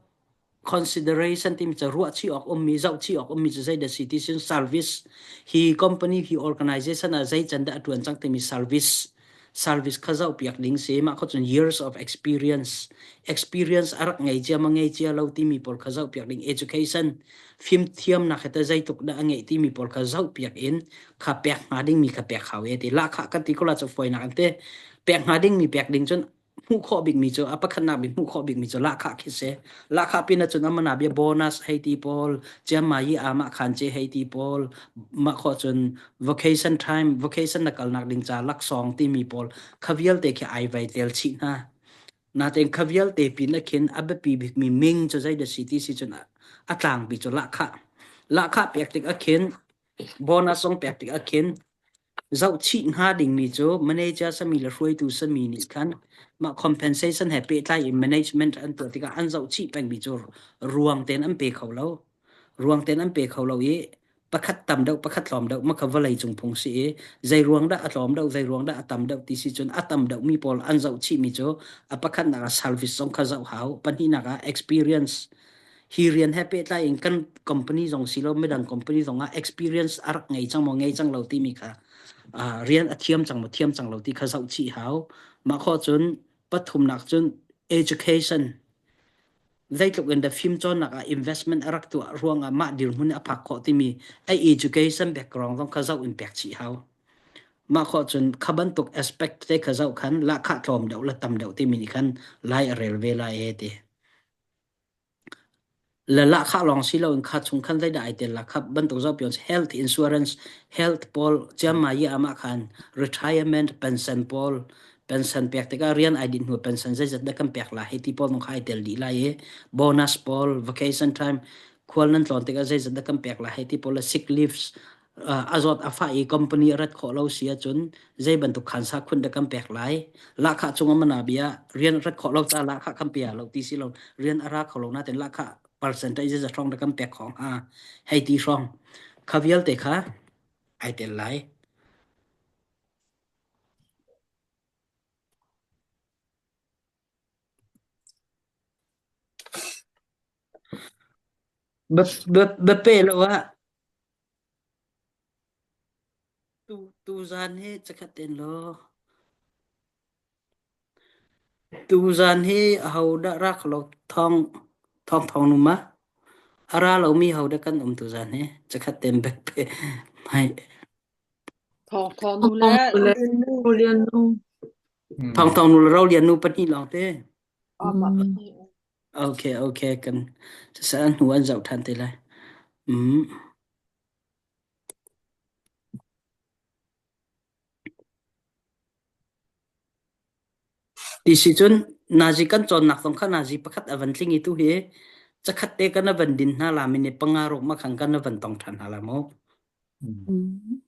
consideration timi cu ruah chih awk ummi zoh chih awk ummi cu zeidah si ti sin service hi company hi organization ah zei can dah a tuan cang timi service. Service kha zoh piak ding si. Mah kho cun years of experience, experience a rak ngei cia ma ngei cia lo timi pawl kha zoh piak ding. Education, fimthiamnak he te zeitluk dah a ngeih timi pawl kha zoh piak in kha pek hnga dingmi kha pek hau e ti. Lahkhah kan ti ko la cu fawinak an te. Pek hnga dingmi pek ding cun hmuh khawh bikmi cu a pakhatnak bik hmuh khawh bikmi cu lahkhah khi si. Lahkhah pin ahcun amana bia bonus hei ti pawl, ciammai i amah khan ce hei ti pawl, mah khawh cun vacation time, vacation na kalnak ding ca laksawng timi pawl kha vialte khi ai vai tel chih hna. Natein kha vialte pin ah khin a biapi bikmi ming cu zeidah si ti si cun a tlangpi cu lahkhah. Lahkhah pek tik ah khin bonus zong pek tik ah khin Zohchih hnga dingmi cu manager sami le hruaitu sami nih khan mah compensation he pehtlai in management an tuah tikah an zohchih pengmi cu ruang tein an pe kho lo. Ruang tein an pe kho lo i pakhat tam deuh pakhat tlawm deuh mah kha vawlei cung phung si i zei ruang dah a tlawm deuh zei ruang dah a tam deuh ti si cun a tam deuh mi pawl an zohchih mi cu a pakhatnak ah service zong kha zoh hau pahnihnak ah experience Hi rian he pehtlai in kan company zong si lo midang company zong ah experience a rak ngei cang maw ngei cang lo timi kha uh, rian a thiam cang maw thiam cang lo ti kha zoh chih hau. Mah khawh cun pathumnak cun education zeitluk in dah fimcawnnak ah investment a rak tuah ruangah mah dirhmun a phak khawh timi a education background zong kha zoh in pek chih hau. Mah khawh cun kha bantuk aspect te kha zoh khan lahkhah tlawm deuh le tam deuh timi nih khan lai a rel ve lai e ti. Le lahkhah lawng si loin kha chung khan zeidah ai tel la kha bantuk zoh pion health insurance health pawl ciammai i amah khan retirement pension pawl pension pek tikah rian ai dinh hnu pension zeizat dah kan pek la hei ti pawl zong kha ai tel dih lai i bonus pawl vacation time khual nan tlawn tikah zeizat dah kan pek la hei ti pawl le sick leaves a zawt a fah i company a rat khawh lo si ahcun zei bantuk khansa khun dah kan pek lai lahkhah cung a mana bia rian rat khawh lo ca lahkhah kan pe lo ti si lo rian a ra kho lo natin lahkhah percentage za hrawng dah kan pek khawh hnga hei ti hrawng kha vialte kha ai tel lai Biape lo ah Tuzaan hi cakhat in law tuzaan hi ahodah ra kho lo thawng thawng thawng nu ma? A ra lomi hodah kan um tuzaan hi cakhat tein bek pe hmai. Thawng thawng nu le Lian nu. Thawng thawng nu le Ro Lian nu pahnih lawng te. Amah pahnih. Okay, okay, kan saseh an hnu an zoh ṭhan te lai. Mm. Ti si cun nazi kan cawnnak zong kha nazi pakhat a van tling i tu hi cakhat te kan a van din hna la mi nih panga ruk ma khang kan a van tong ṭhan hna la mu. Mm.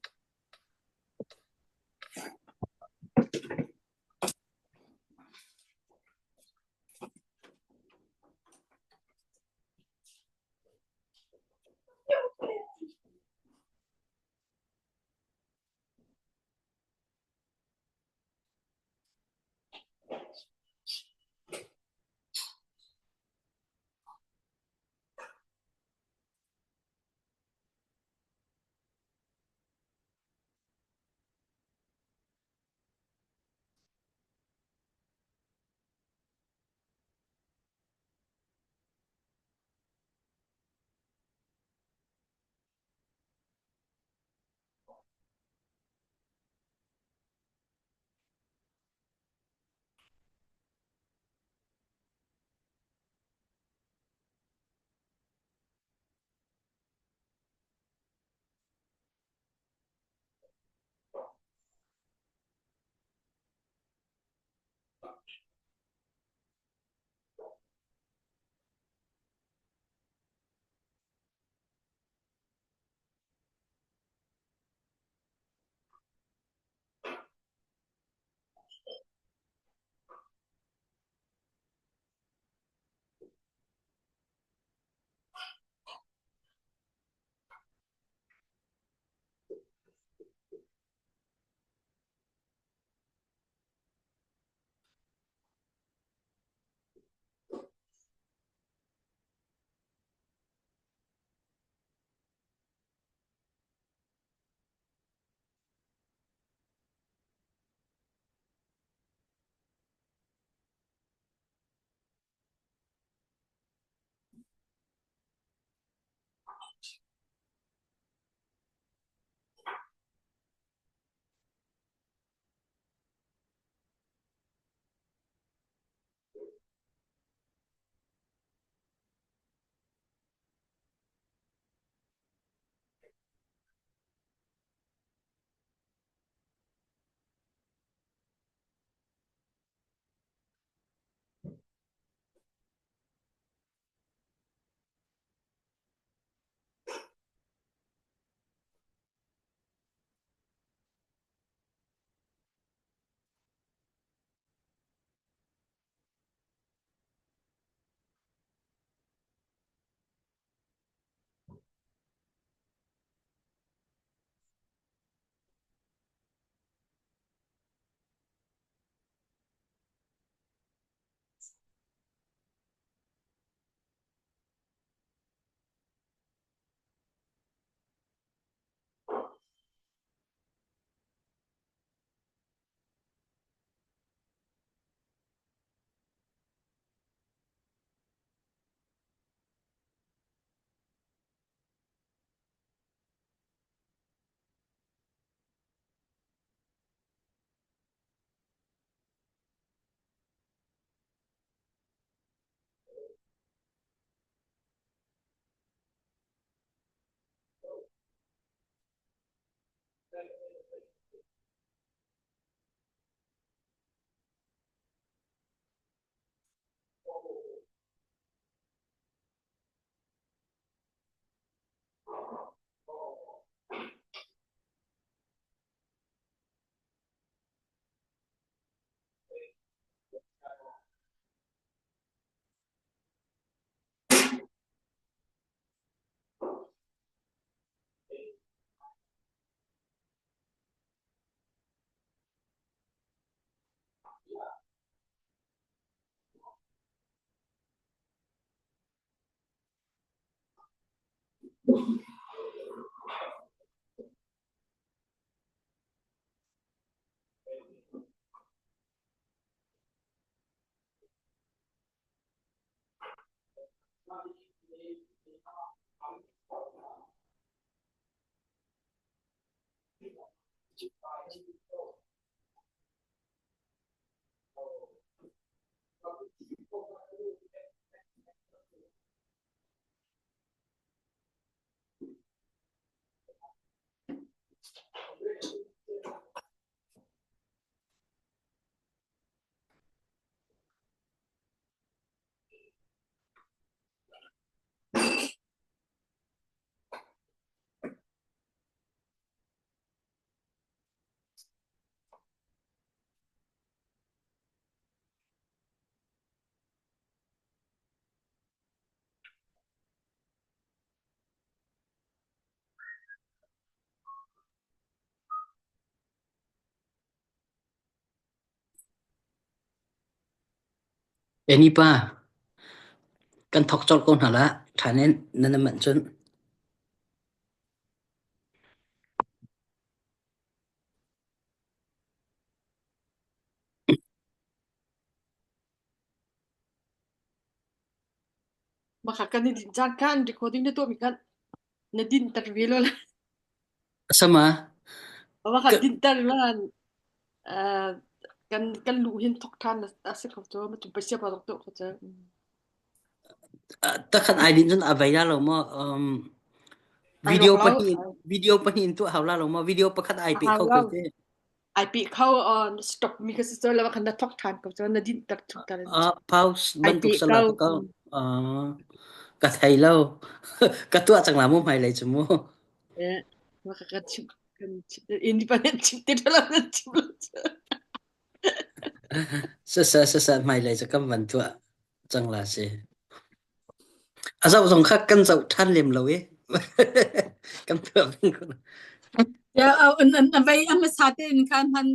Eni pa, kan thok colh ko hna la. Ṭhan in nan manh cun. Maka kan i din caan khan recording na tuahmi khan na din ter ve lo la. Sama. Maka din ter lo lan kan kan lu hin thok than a si kho cu ma tu pasia pa dok kho cu. Takhan ai din cun a vei la lo maw? Um, video pahnih video pahnih in tuah hau la lo maw? Video pakhat ai pe kho ko te. Ai pe kho on stop mi ka si lo khan na thok than ko cu na din tak thuk tar. Uh, pause bantuk sala ko. Uh, ka thei lo. ka tuah cang la mu hmai lei cu mu. Eh, ka ka chim kan chim independent chim te lo na chim lo. Sasa sasa hmai lei cu kan van tuah cang la si. A zoh zong kha kan zoh ṭhan lem lo i kan tuah peng ko. Ya an an vei a hmasa te in khan han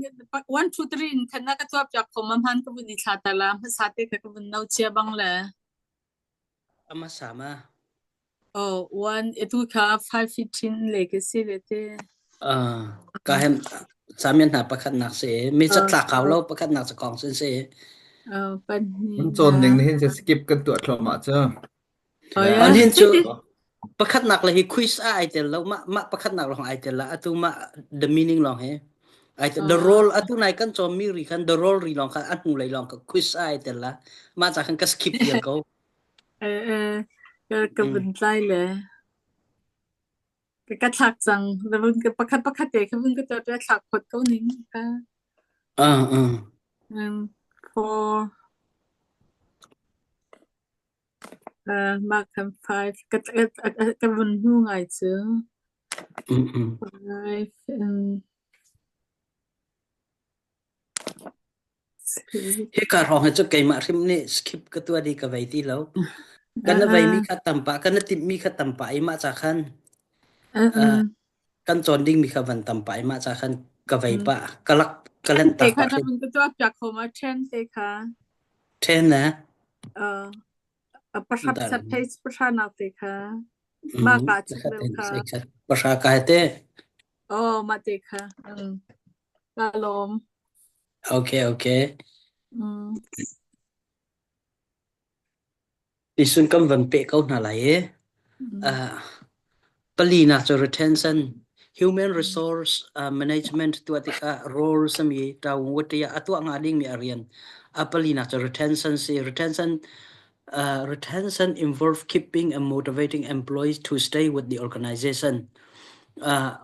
1 2 3 in khan na ka tuap jak khom am han ka vun i thla ta la hmasa te ka ka vun no chia bang le. A hmasa ma. Oh, one atu kha 5:15 le ka si le te. Uh, ka hem samian hna pakhatnak si mi catlak hau lo pakhatnak ca kong sin si. Oh, pahnih. Kan cawn ning hin skip kan tuah thluahmah cu. Oh, yeah. An hin cu pakhatnak le hi quiz a ai tel lo mah mah pakhatnak lawng ai tel la atu mah the meaning lawng he ai tel the role atu nai kan cawm mi ri khan the role ri lawng khan a hnu lei lawng ka quiz a ai tel la mah ca khan ka skip vial ko. Eh eh ka ka vun tlai le ka ka thlak cang na vun ka pakhat pakhat te ka vun ka tuah tuah thlak phot ko ning ka Ah ah. 4 uh, mah kan 5 ka ka vun hnu ngai cu 5 um, Hika hrawng hi cu keimah hrim nih skip ka tuah dih ka vei ti lo. Kan na veimi kha tampa, kan na timhmi kha tampa i mah ca khan uh, kan cawn dingmi kha van tampa i mah ca khan ka vei pah, ka lak ka lanh te tak kha pah na hrim. vun ka tuah piak kho ma ṭhen te kha Ṭhen na? uh, pahra Dar. sa page pahra nak te kha ma ka chung deuh kha Pahra ka te. oh ma te kha um ka lawm Okay, okay. um Tisun kan van pe ko hna lai i. mm. Uh, palinak cu retention human resource uh, management tuah tikah role sami tawung watia a tuah nga dingmi a rian a palinak cu retention si retention uh, retention involve keeping and motivating employees to stay with the organization uh,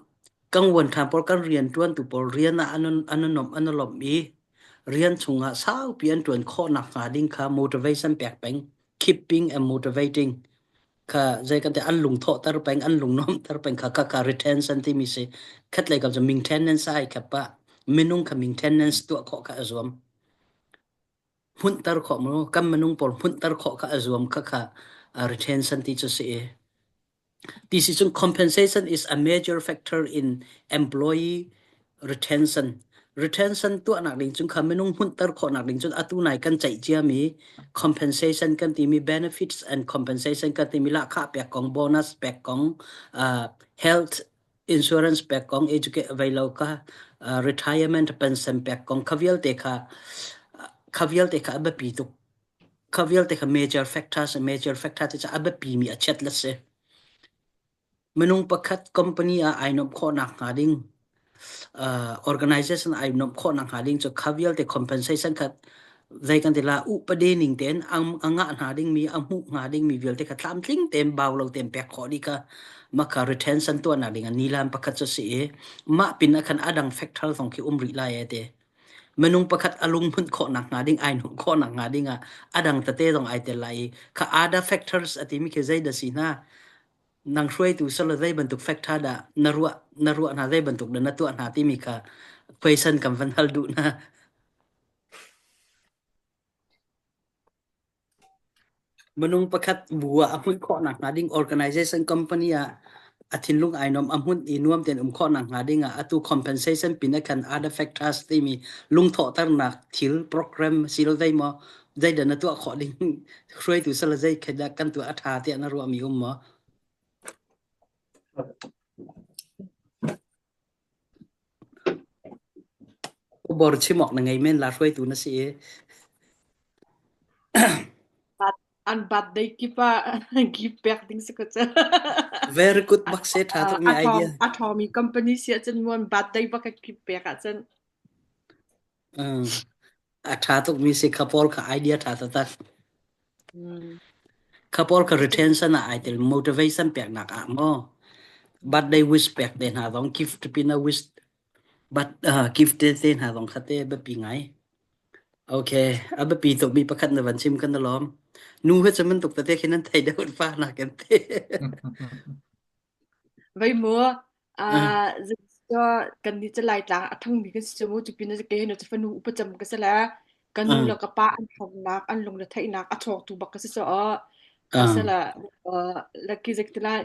kan wan than pawl kan rian tuan tu pawl rian ah an an nom an lom i rian chungah saupi an tuan khawh nak hnga ding kha motivation pek peng keeping and motivating kha zei kan te an lung thawhter peng an lung nuamhter peng kha kha retention timi si khat lei kam cu maintenance ai khap pa minung kha maintenance tuah khawh kha a zuam hmunhter khawh mu kan minung pawl hmunhter khawh kha a zuam kha kha retention ti cu si ti si cun compensation is a major factor in employee retention. Retention tuahnak ding cun kha minung hmunhter khawhnak ding cun atu nai kan ceih ciami compensation kan timi benefits and compensation kan timi lahkhah pek kong bonus pek kong uh, health insurance pek kong educate vei lo ka uh, retirement pension pek kong kha vialte kha kha vialte kha a biapi tuk kha vialte kha major factors major factor te a biapi mi a chet la si Minung pakhat company ah ai nuamh khawhnak hnga ding uh, organization ai nuamh khawhnak hnga ding cu kha vialte compensation kha zei kan ti la upade ning tein a ngah hna ding mi a hmuh hnga ding mi vialte kha tlamtling tein bau lo tein pek khawh dih kha maka retention tuahnak ding ah nilan pakhat cu si i mah pin ah khan adang factor zong khi um rih lai e te minung pakhat a lung hmunh khawhnak hnga ding ai nuamh khawhnak hnga ding ah adang tete zong ai tel lai i kha other factors a timi khi zei dah si hna nang hruaitu sal zei bantuk factor dah na ruah na ruah hna zei bantuk dah na tuah hna timi kha question kan van hal duh na minung pakhat bu ah a hmuh khawh nak hnga ding organization company ah a thinlung ai nom a hmun i nuam tein um khawh nak hnga ding ah atu compensation pin a khan other factors timi lungthawhternak thil program silo zei maw zei dah na tuah khawh ding hruaitu sal zei khe dah kan tuah a ṭha tiah na ruahmi um maw? Bor chim awk na ngei men la hruaitu na si i. An birthday kip ah gift pek ding si ko cu. Very good bak se ṭha tuk mi idea. A ṭhawmi company si ahcun muan birthday bak a gift pek ahcun. A ṭha tuk mi si kha pawl kha idea ṭha taktak. Kha pawl kha retention ah ai tel motivation peknak ah maw birthday wish pek te hna zong gift pin a wish but uh, gift te te hna zong kha te biapi ngai. Okay, a biapi tuk mi pakhat na van chim kan na lawm. Nu he cu man tuk tete khin nan thei deuh fa na kan te. Vei mu ah kan nih cu Laitlang a ṭhangmi kan si cu mu cupin ah kei cu fanu upa cem ka si le ka nu le ka pa an ṭhawnnak an lungre theihnak a chawktu bak ka si cu aw asala laki zik ti lai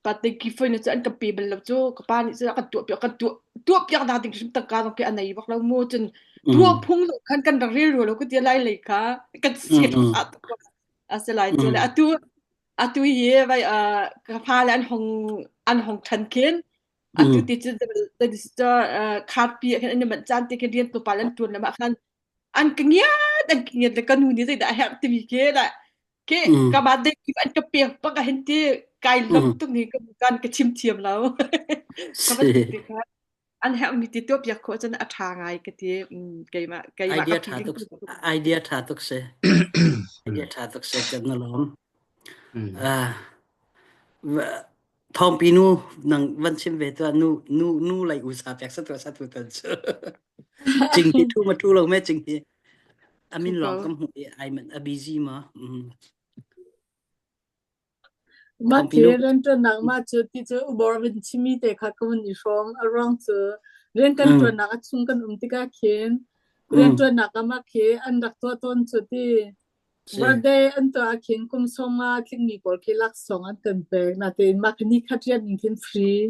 pate ki foi na cu an ka pe bal lo cu ka pa nih cu a kan tuah piak kan tuah tuah piak nak ding hrim tangka zong ke a nei bak lo mu cun tuah phung lo khan kan rak rel ro lo ka ti lai lei kha kan si asalai cu le atu Atu hi vai uh, ka fale an hong an hong ṭhan khin atu ti cu card pi ah khin an i manh caan te khin rian tlawmpal an ṭuan le mah khan an ka ngiat an ka ngiat le ka nu nih zeidah a herh timi khi la khi ka birthday gift an ka pek bak ah hin ti kai lawm tuk ni ka kan ka chim thiam lo ka bantuk ti kha an herhmi ti tuah piak khawh cun a ṭha ngai ka ti keimah keimah idea ṭha tuk idea ṭha tuk si idea ṭha tuk si kan na lawm ah thawngpi nu nang van chim ve tu nu nu nu lai u sa pek sa tu sa tu tan chu ching hi thu ma thu lo me ching hi amin long kam hu ai man a busy ma Mah khi rianṭuannak mah cu ti cu ubor van chimmi te kha ka vun i hrawm. A ruang cu rian kan ṭuannak a chung kan um tikah khin rianṭuannak ah mah khi an rak tuah tawn cu ti. Birthday an tuah ah khin kum sawmnga tlingmi pawl khi laksawng an kan pek. Natein mah khi nikhat rian in khin free.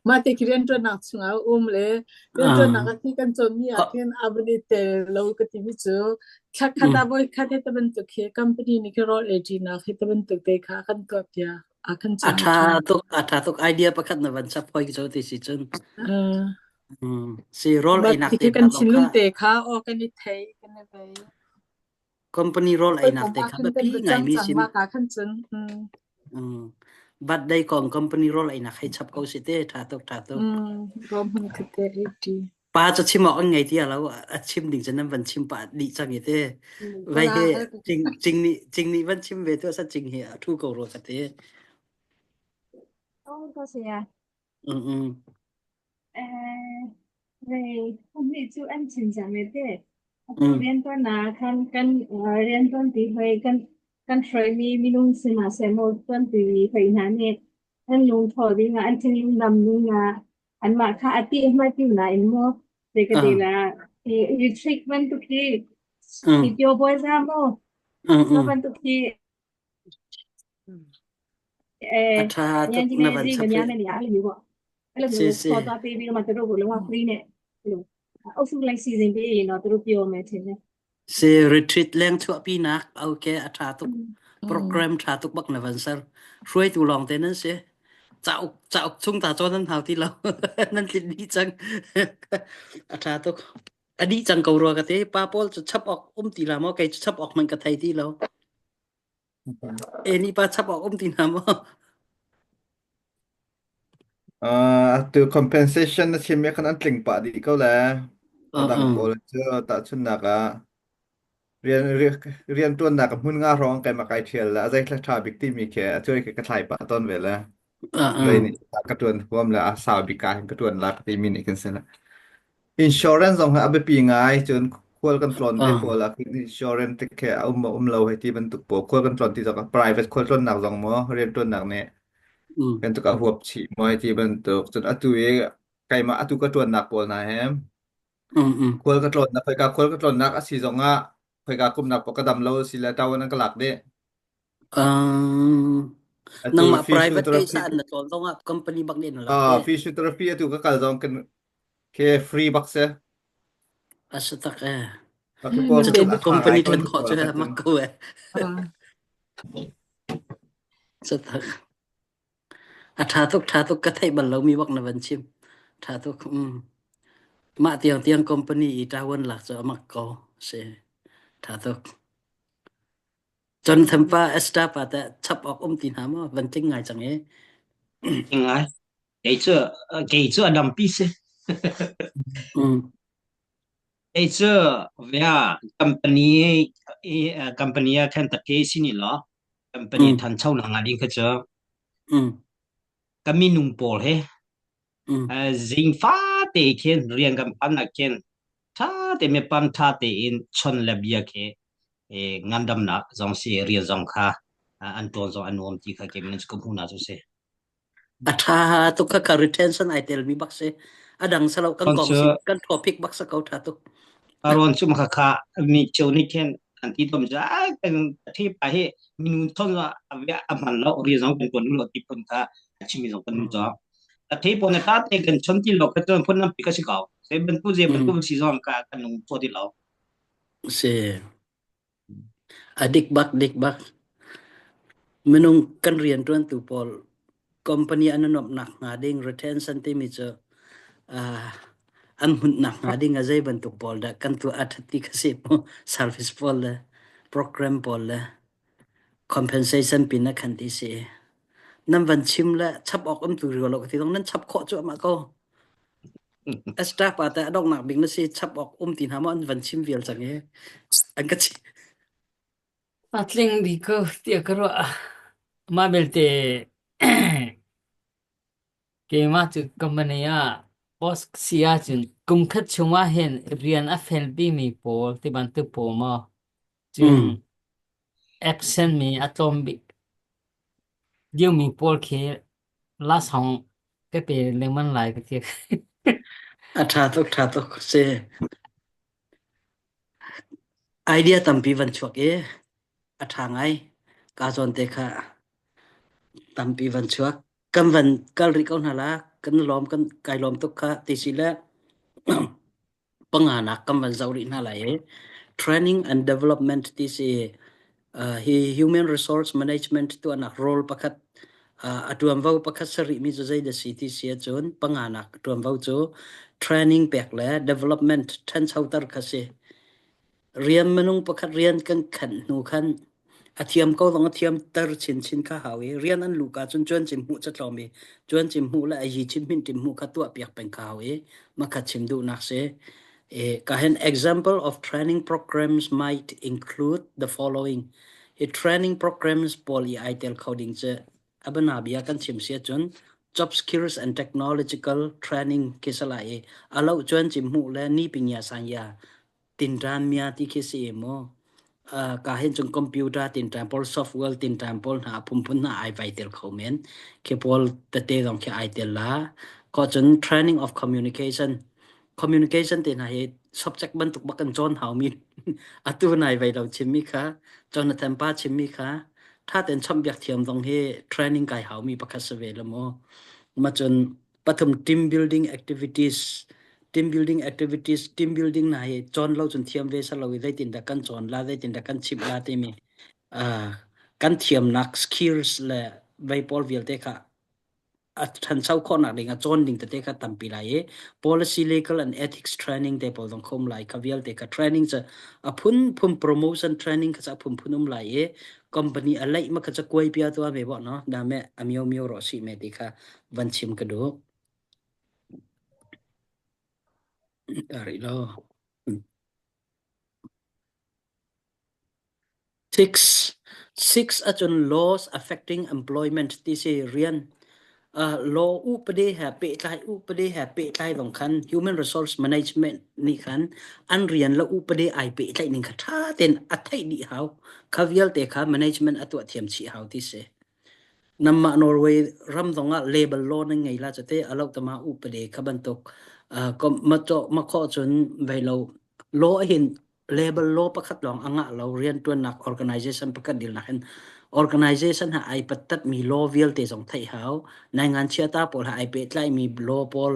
Mah te khi rianṭuannak chungah a um le rianṭuannak ah khi kan cawnmi ah khin a van i tel lo ka timi cu thla khat ah voi khat he te bantuk khi company nih khi rawl ei ṭinak hi te bantuk te kha kan tuah piak a kan A cun a ṭha ṭha. tuk a ṭha tuk idea pakhat na van chap hoi cu ti si cun si rawl Mah einak ti te khi hna kan zong kha thinlung te kha aw kan i thei kan i vei. Company rawl einak Hawikom te ah kha khan kan biapi va cang ngaimi cang sin. mah ka khan cun. Mm. Mm. Birthday kong company rawl einak hei chap ko si te ṭha tuk ṭha tuk. Mm. Rom hun khate ei ṭi. Pa cu chim awk an ngei ti lo a chim ding cu nan van chim pah dih cang i te. Vai he cing cing nih cing nih van chim ve tu sa cing hi a thu ko ro ka te. Oh, ko saya. Mm mm. Nih cu an chim cang ve te. Atu riantuannak khan kan riantuanpi hoi kan kan hruaimi minung sinah seh maw tuanpi hoi hna nih an lungtho ding ah an thinlung dam ding ah anmah kha a ti hma ti nain maw zei ka ti la i trick bantuk hi i tio bawi za maw so bantuk hi A ṭha tuk na van chap. အဲ့လို si မျိုး si ခေါ်သွားပေးပြီးတော့မှသူတို့ကိုလုံးဝ free နဲ့အဲ့လိုအုပ်စုလိုက်စီစဉ်ပေးရင်တော့သူတို့ပြောမယ်ထင်တယ် Si retreat leng chuahpi nak okay a tha tuk program tha tuk bak na van ser hruaitu lawng te nan si cauk cauk chung ta cawn nan hau ti lo nan tlin dih cang a tha tuk a dih cang ko rua ka ti pa pawl cu chap awk um ti la maw kei cu chap awk man ka thei ti lo e ni pa chap awk um ti na maw Atu compensation na chim i khan an tling pah dih ko le. A dang pawl cu tahchunhnak ah rian rian ṭuannak hmun nga hrawng keimah kai ṭhial le a zeithla ṭha bik timi khi a cuai khi ka thlai pah tawn ve le. Zei nih ka ṭuan huam le a sau bik ka hin ka ṭuan la ka timi nih khin si le. Insurance zong hi a biapi ngai cun khual kan tlawn te pawl ah khin insurance te khi a um maw um lo hei ti bantuk pawl khual kan tlawn ti zong ah private khual tlawnnak zong maw rian ṭuannak nih kan tuk a huap chih maw hei ti bantuk cun atu i keimah atu ka ṭuannak pawl hna he khual ka tlawnnak khoika khual ka tlawnnak a si zong ah khoika kumnak pawl ka dam lo si le ṭawan an ka lak dih. Atu Nangmah private physiotherapy kei sa an na tlawn zong ah company bak nih na lak te. Physiotherapy atu ka kal zong kan ke free bak si. A si tak eh. Khi pawl Cucu a tha company ngai ko ṭhan cu khawh pawl cu ah khan mak cun. ko eh. Si tak. A ṭha tuk ṭha tuk ka theih bal lomi bak na van chim. Ṭha tuk. Mm. Mah tiang tiang company i ṭawan lak cu a mak ko. Si. Ṭha tuk. Jonathan pa Esther pa teh chap awk um ti hna maw? Van tling ngai cang i. Ngai. Kei cu kei cu a dampi si. Mm. Kei cu via company i company ah khan ta ke si ni lo. Company Mm. thancho na nga ding kha cu Mm. ka minung pawl he Mm. zing fa te khin rian kan pan na khin tha te me pan tha te in chon le bia khi ngandamnak zong si rian zong kha an tuan zong an nuam ti kha ke min kum huna chu si. A ṭha tuk kha ka retention ai telmi bak si. A dang salo kan Ton kong cu si kan topic bak sa ko ṭha tuk. aron chu ma kha mi cheu ni khen an ti tom ja kan thi pa hi minun thon wa avia aman lo ri zong kan kon lo ti phun kha chimi zong kan nu cho ta thi pon ta te kan chon ti lo ka ton phun nam pi ka si kau se ban tu je ban tu si zong ka kan nung tho ti lo. Si. A dik bak dik bak. Minung kan rianṭuantu pawl company an i nuamhnak hnga ding retention timi cu uh, an hmunhnak hnga ding a zei bantuk pawl dah kan tuah a ṭhat ti kha si mu. Service pawl le program pawl le compensation pin a khan ti si. Nan van chim le chap awk um tu rio lo ka ti dong nan chap khawh cu amah ko. Extra pa te a donghnak bik na si chap awk um ti hna maw an van chim vial cang i an ka chim. A tling dih ko tiah ka ruah. Mah belte keimah cu company ah boss si ahcun kum khat chung ah hin rian a fel bimi pawl ti bantuk pawl maw cun absent mi a tlawm bik diomi pawl khi lasawng ka pe lengmang lai ka ti. A ṭha tuk ṭha tuk si. Idea tampi van chuak i a ṭha ngai. Ka zawn te kha tampi van chuak. Kan van kal rih ko hna la. Kan lawm kan kai lawm tuk kha ti si le panganak kan van zoh rih hna lai i training and development ti si hi human resource management tuahnak role pakhat a tuanvo pakhat sarih mi cu zei dah si ti si ahcun panganak tuanvo cu training pek le development ṭhanchoter kha si. Rian minung pakhat rian kan khanh hnu khan a thiam ko zong a thiamter chinchin kha hau i rian an luh ka cun cuan cim hmuh ca tlawm i cuan cim hmuh le a yi chin hmin tim hmuh kha tuah piak peng kha hau i makha chim duhnak si. E, ka hen example of training programs might include the following. Hi training programs pawl i ai tel kho ding cu abana bia kan chim sia cun job skills and technological training khi sala i alo chuan chim hmuh le ni pingya sanya tinṭan mia ti khi si mu. Ka hin cun computer tinṭan pawl software tinṭan pawl hna a phunphun hna ai vai tel kho men. Khi pawl tete zong khi ai tel la. Ko cun training of communication. Communication te hna hi subject bantuk bak kan cawn hau mi atu nai vai lo chimmi kha Jonathan pa chimmi kha tha ten chomh biak thiam zong hi training kai hau mi pakhat si ve lo mu. Ma cun Pathum team building activities team building activities team building na hi cawn lo cun thiam ve salo i zeitin dah kan cawn la zeitin dah kan chimh la timi uh, kan thiamnak skills le vei pawl vialte kha a ṭhancho khawhnak ding a cawn ding tete kha tampi lai i policy legal and ethics training te pawl zong khom lai kha vialte kha training cu a phunphun promotion training kha cu a phunphun um lai i company a leih ma kha cu kuai pia tu ame bo no da me a mio mio ro si me ti kha van chim ka du ta ri lo Six. Six ahcun laws affecting employment ti si rian uh, law upadi he pehtlai upadi he pehtlai zong khan human resource management nih khan an rian le upadi ai pehtlaih ning kha ṭha tein a theih dih hau. Kha vialte kha management a tuah thiam chih hau ti si. Namah Norway ram zong ah label law nan ngei la cate alo tama upadi kha bantuk uh, ma ma khawh cun vei lo law hin label law pakhat lawng a ngah lo riantuannak organization pakhat dilnak in organization ha ai pattat mi law vialte zong theih hau nai ngan chiata pawl ha ai pehtlai mi law pawl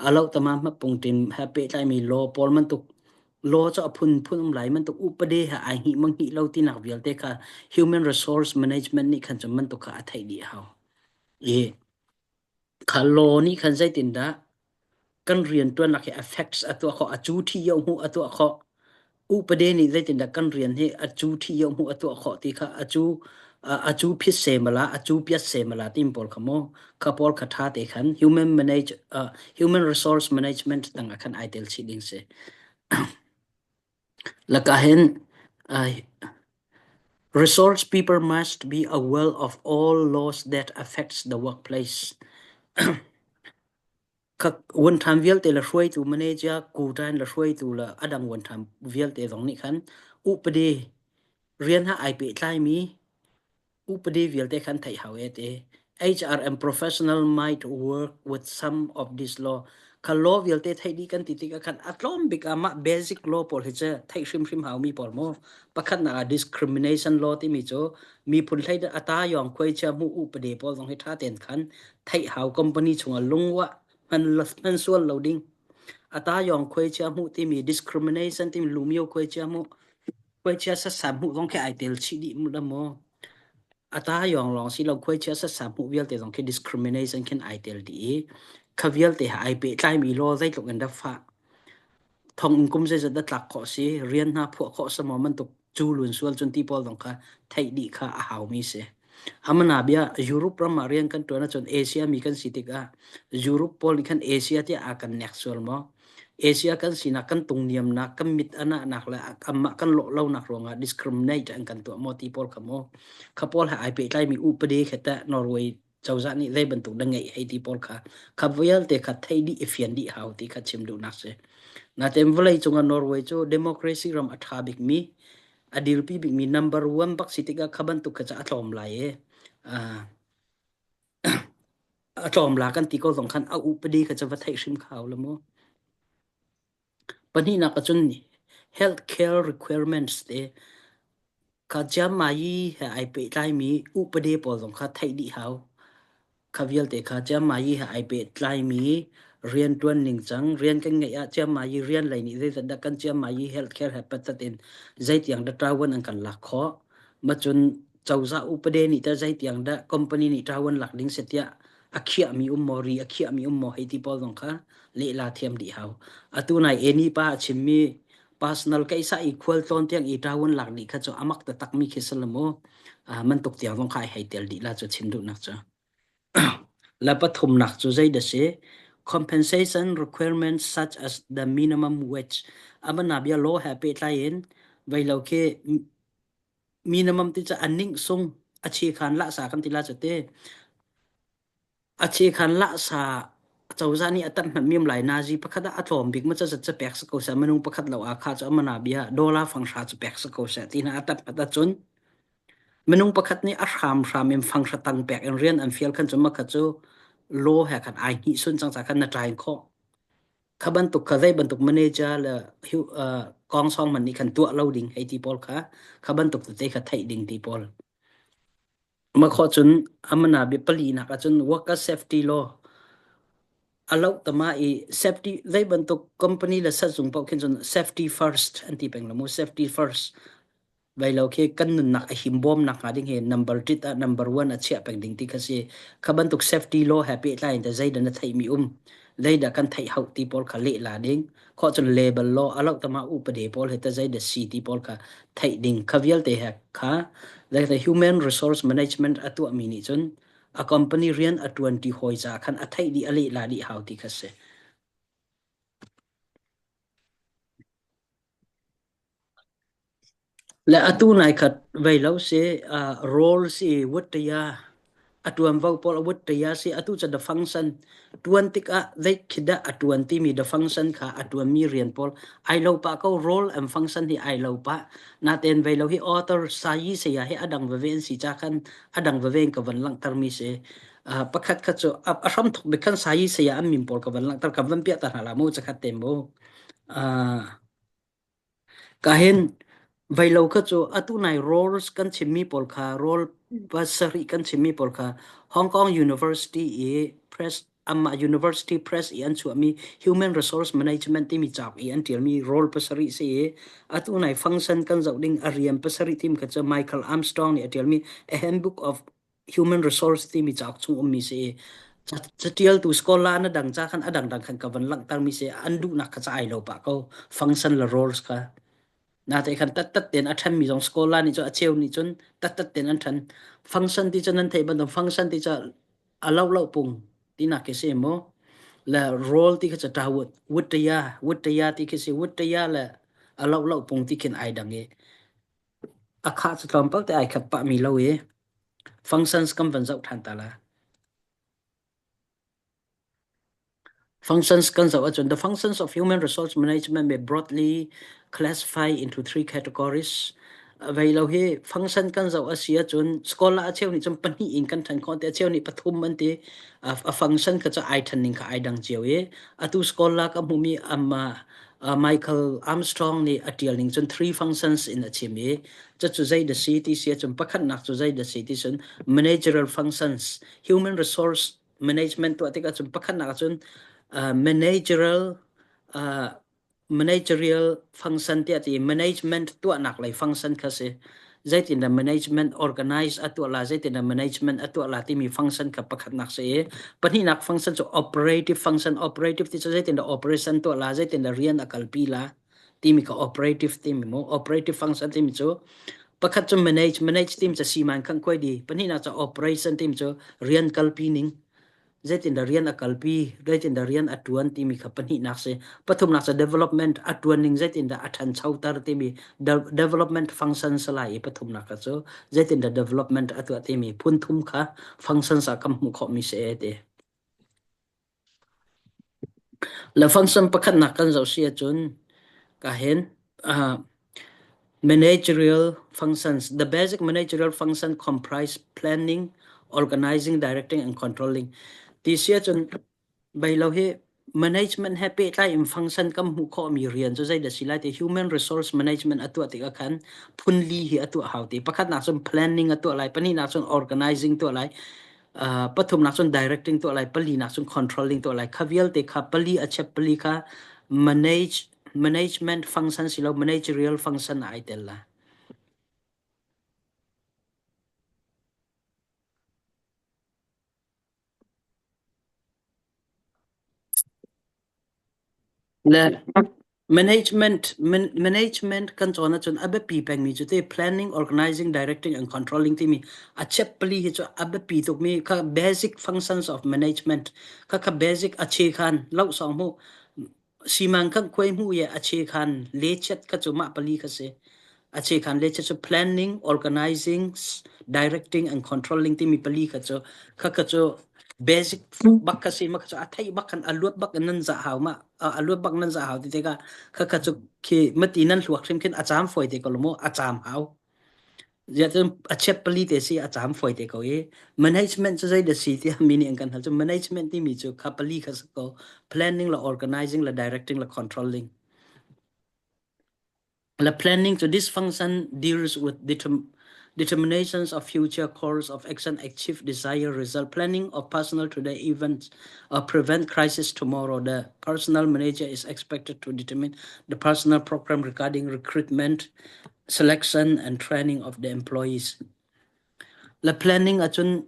alo tama ma pungtin ha pehtlai mi law pawl man tuk law chu a phun phun um lai man tuk upade ha ai hi mang hi lo tinak vialte kha human resource management nih khan chu man tuk kha a theih dih hau i Kha law nih khan zeitindah kan rianṭuannak hi affects a tuah khawh, a cu ṭhi yo hmuh a tuah khawh. Upade nih zeitindah kan rian hi a cu ṭhi yo hmuh a tuah khawh ti kha a cu a cu phit se mala a cu piat se mala tim pawl kha mu kha pawl kha ṭha te khan human manage uh, human resource management tang ah khan ai tel chih ding si. Laka hin uh, resource people must be aware of all laws that affects the workplace. Ka vuanṭham vialte le hruaitu manager quota in le hruaitu le a dang vuanṭham vialte zong nih khan upadi rian ha ai pehtlaimi upadi vialte khan theih hau e te. HRM professional might work with some of this law. Kha law vialte theih dih kan ti tikah khan a tlawm bik ah mah basic law pawl hi cu theih hrimhrim haumi pawl mu. Pakhatnak ah discrimination law timi cu miphun hlei a ta yong khuai chia mu upadi pawl zong hi ṭha tein khan theih hau company chungah lungwah hman hman sual lo ding. A ta yong khuai chia hmuh timi discrimination timi lumio khuai chia hmuh khuai chia sasa hmuh zong khi ai tel chih dih mu la mu. A ta yong lawng si lo khuai chia sasa hmuh vialte zong khi discrimination khin ai tel dih i kha vialte ha ai pehtlai mi law zeitluk in dah fah thong in kum zeizat dah tlak khawh si rian hna phuah khawh sama bantuk cu lun sual cun ti pawl zong kha theih dih kha a haumi si. Amana bia Europe ram ah rian kan tuan ahcun Asia mi kan si tikah Europe pawl nih khan Asia tiah a kan nek sual maw? Asia kan sinak kan tungniamnak kan mit anahnak le amah kan lawh lonak ruangah discriminate an kan tuah maw ti pawl kha maw? Kha pawl he ai pehtlai mi upadi kha teh Norway cozah nih zei bantuk na ngeih hei ti pawl kha kha vialte kha thei dih i fian dih hau ti kha chim duhnak si. Natein vawlei cungah Norway cu democracy ram a ṭha bikmi a dirpi bikmi number one bak si tikah kha bantuk kha cu a tlawm lai i a tlawm la kan ti ko zong khan a upadi kha cu va theih hrim kha hau la mu. Pahnihnak ahcun health care requirements te kha ciammai he ai pehtlaimi upadi pawl zong kha theih dih hau. Kha vialte kha ciammai he ai pehtlaimi rianṭuan ningcang, rian kan ngeih ah ciammai rian lei nih zeizat dah kan ciammai health care he patat in zeitiang dah ṭavuan an kan lak khawh. Macun cozah upadi nih teh zeitiang dah company nih ṭavuan lak ding si tiah a khiahmi um maw ri a khiahmi um maw hei ti pawl zong kha lehla thiam dih hau. Atu nai eni pa a chimmi personal keisa i khual tlawn tiang i ṭavuan lak dih kha cu amak taktak mi khi si lo mu. Man tuk tiang zong kha ai hei tel dih la cu chim duhnak cu. La pathumnak cu zei dah si? Compensation requirements such as the minimum wage. Amana bia law he pehtlai in vei lo khi minimum ti cu a ning sung a chi khan lah sa kan ti la cu te. A chi khan lah sa cozah nih a tanh hmanh miam lai nazi pakhat ah a tlawm bik ma ca zat ca pek si ko seh minung pakhat lo ah kha cu amana bia dollar fanghra cu pek si ko seh ti hna a tanh hmat ahcun minung pakhat nih a hram hram in fanghra tang pek in rian an fial khan cu makha cu law he khan ai hnih sun cang ca khan na train khawh kha bantuk kha zei bantuk manager le kong song man nih khan tuah lo ding hei ti pawl kha kha bantuk tete kha theih ding ti pawl Ma khawh cun amana bia palinak ahcun worker safety law. A loh tama i safety zei bantuk company le sazung paoh khin cun safety first an ti peng lo mu safety first vai lo khi kan nunnak a himbawm nak hnga ding hi number tit ah number one a chiah peng ding ti kha si kha bantuk safety law he pehtlai in zeidah na theih mi um zeidah kan theih hauh ti pawl kha leh la ding kho cun label law a loh tama upade pawl he ta zeidah si ti pawl kha theih ding kha vialte he kha the human resource management a tuah mi nih cun a company rian a tuan ti hawi ca khan a theih dih a leh la dih hau ti kha si. Le atu nai khat vei lo si uh, role si wuttiya a tuanvo pawl a wuttiya si atu ca the function tuan tikah zei khi dah a tuan timi the function kha a tuanmi rian pawl ai lo pah ko role and function hi ai lo pah naten vei lo hi author sayi saya hi adang veve an si cha khan adang veve in ka van langhter mi si uh, pakhat kha cu a hram thok bik khan sayi saya an min pawl ka van langhter ka van piah ta hna la mu chakhat te mu uh, Kahin veilo kha cu atu nai roles kan chimmi pawl kha role pasarih kan chimmi pawl kha Hong Kong University i press amah University Press i an chuahmi Human Resource Management timi cauk i an ṭialmi role pasarih si i atu nai function kan zoh ding a rian pasarih tim kha cu Michael Armstrong nih a ṭialmi A Handbook of human resource timi cauk chung ummi si i catialtu scholar na dang ca khan a dangdang khan ka van langhtermi si an duhnak kha ca ai lo pah ko function le roles kha nate khan tattat ten a ṭhenmi zong scholar nih cun a cheu nih cun tattat ten an ṭhen function ti cun nan theih bantuk function ti cu a lo lo pung tinak khi si mu le role ti khi cu ta wut wutaya wutaya ti khi si wutaya le a lo lo pung ti khin ai dang i A khah cu tlawmpal te ai khat pahmi lo i functions kan van zoh ṭhan ta la. Functions kan zoh ahcun the functions of human resource management may broadly classify into three categories. Vei lo hi function kan zoh a si ahcun scholar a cheu nih cun pahnih in kan ṭhen khawh ti a cheu nih pathum an ti. A function kha cu ai ṭhen ning kha ai dang cio i atu scholar ka hmumi ama Michael Armstrong nih a ṭial ning cun three functions in a chim i cucu zei dah si ti si ahcun pakhatnak cu zei dah si ti cun managerial functions human resource management tuah tikah cun pakhatnak ahcun managerial managerial function tiah ti management tuahnak lei function kha si. Zeitindah management organize a tuah la zeitindah management a tuah la timi function kha pakhatnak si i pahnihnak function cu operative function operative ti cu zeitindah operation tuah la zeitindah rian a kalpi la timi kha operative timi mu operative function timi cu pakhat cu manage manage team cu siman khan khuai di pahnihnak cu operation team cu rian kalpi ning zeitindah rian a kalpi, zeitindah rian a ṭuan timi kha pahnihnak si. Pathumnak cu development a ṭuan ning zeitindah a ṭhanchoter timi development functions lai i pathumnak kha cu zeitindah development a tuah timi phun thum kha functions ah kan hmuh khawhmi si e ti. Le function pakhatnak kan zoh si ahcun ka hen uh, Managerial functions. The basic managerial function comprise planning, organizing, directing, and controlling. Ti si ahcun bei lo hi management he pehtlai in function kan hmuh khawhmi rian cu zeidah si lai ti human resource management a tuah tikah khan phun li hi a tuah hau ti. Pakhatnak cun planning a tuah lai, pahnihnak cun organizing tuah lai, uh, pathumnak cun directing tuah lai, palinak cun controlling tuah lai. Kha vialte kha pali a chep pali kha manage management function si lo managerial function ai tel la. Le management man, management kan cawn ahcun a biapi pengmi cu te planning organizing directing and controlling timi a chep pali hi cu a biapi tukmi kha basic functions of management kha kha basic a che khan lo song mu Simang kan khuai hmu i a chekhan lechet kha cu mah pali kha si. A chekhan lechet cu planning, organizing, directing and controlling timi pali kha cu kha kha cu basic bak kha si ma kha cu a theih bak khan a luat bak in nan zah hau ma a luat bak nan zah hau ti tikah kha kha cu khi mati nan hluak hrim khin a caam fawi te ko lo mu a caam hau. Ziahcun a chiat pali te si a caam fawi te ko i management cu zei dah si tiah mi nih an kan hal cu management timi cu kha pali kha si ko planning le organizing le directing le controlling le planning cu this function deals with determ- Determinations of future course of action achieve desired result. Planning of personal today events uh, prevent crisis tomorrow. The personal manager is expected to determine the personal program regarding recruitment, selection, and training of the employees. Le planning ahcun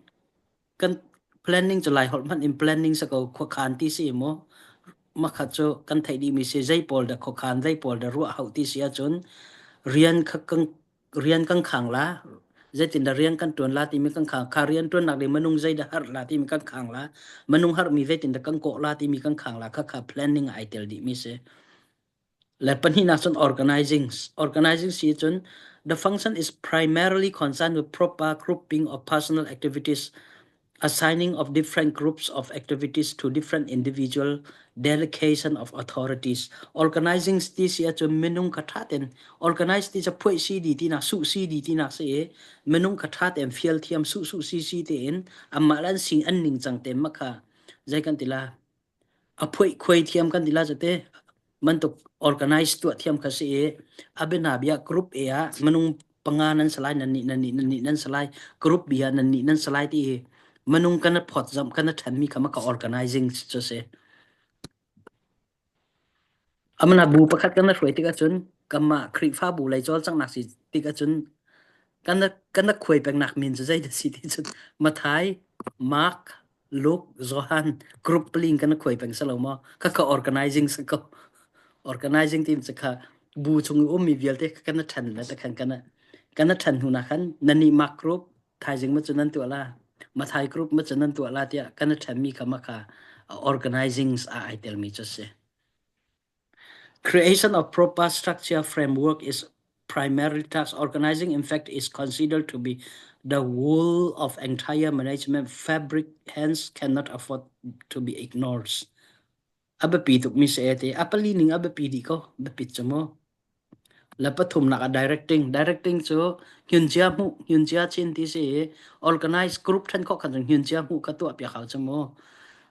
kan planning cu lai holh hmanh in planning sa ko khuakhan ti si mu makhat cu kan theih dih mi si zei pawl dah khuakhan zei pawl dah ruah hau ti si ahcun rian kha kan rian kan khang la zeitin dah rian kan tuan la timi kan khang kha rian tuan nak ding minung zei dah har la timi kan khang la minung har mi zeitin dah kan kawh la timi kan khang la kha kha planning ai tel dih mi si Le pahnihnak cun organizing. Organizing si cun the function is primarily concerned with proper grouping of personal activities, assigning of different groups of activities to different individual, delegation of authorities. Organizing ti si ahcun minung kha ṭha tein organize ti cu phuai si di tinak suh si di tinak si i minung kha ṭha tein fial thiam suh suh si si tein anmah le an sing an ningcang tein mah kha zei kan ti la A phuaikhuai thiam kan ti lai cu te. Bantuk organize tuah thiam kha si i a bianabia group A ah minung panga nan si lai, nan nih nan nih nan nih nan si lai, group B ah nan nih nan si lai ti hi minung kan i phawtzamh kan i ṭhenmi kha maka organizing cu si. Amana bu pakhat kan hruai tik ahcun kanmah Khrihfabu lei cawlcanghnak si tik ahcun kan kan khuai pengnak min cu zei dah si ti cun Mathai, Mark, Luke, Johan group paling kan khuai peng salo maw kha kha organizing sa ko organizing team cu kha bu chung i ummi vialte kha kan ṭhen le ta khan kan kan ṭhen hnu na khan nani Mark group thaizing ma cu nan tuah la Mathai group ma cu nan tuah la tiah kan ṭhenmi kha ma kha organizing ah ai telmi cu si. Creation of proper structure framework is primarily task. Organizing, in fact, is considered to be the wool of entire management fabric, hence cannot afford to be ignored. A biapi tukmi si e ti. A pali ning a biapi dih ko. Biapit cu mu. Le pathumnak ah directing. Directing cu hnyuncia hmuh, hnyuncia chin ti si i organize group then khawh khan cun hnyuncia hmuh kha tuah piak hau cu mu.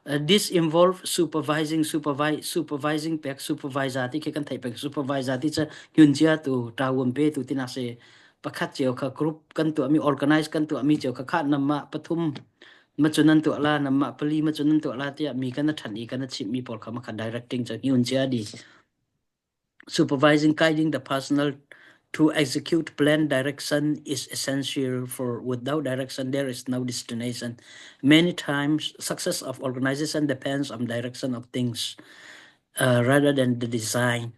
Uh, this involve supervising, supervise, supervising pek, supervisor ti khi kan theih pek. Supervisor ti cu hnyuncia tu, tawum pe tu tinak si. Pakhat cio kha group kan tuahmi, organize kan tuahmi cio kha kha namah pathum ma cu nan tuah la, namah pali ma cu nan tuah la tiah mi kan ṭhan i kan chimhmi pawl kha ma kha directing cu hnyuncia di. Supervising guiding the personnel to execute planned direction is essential for without direction there is no destination. Many times success of organization depends on direction of things uh, rather than the design.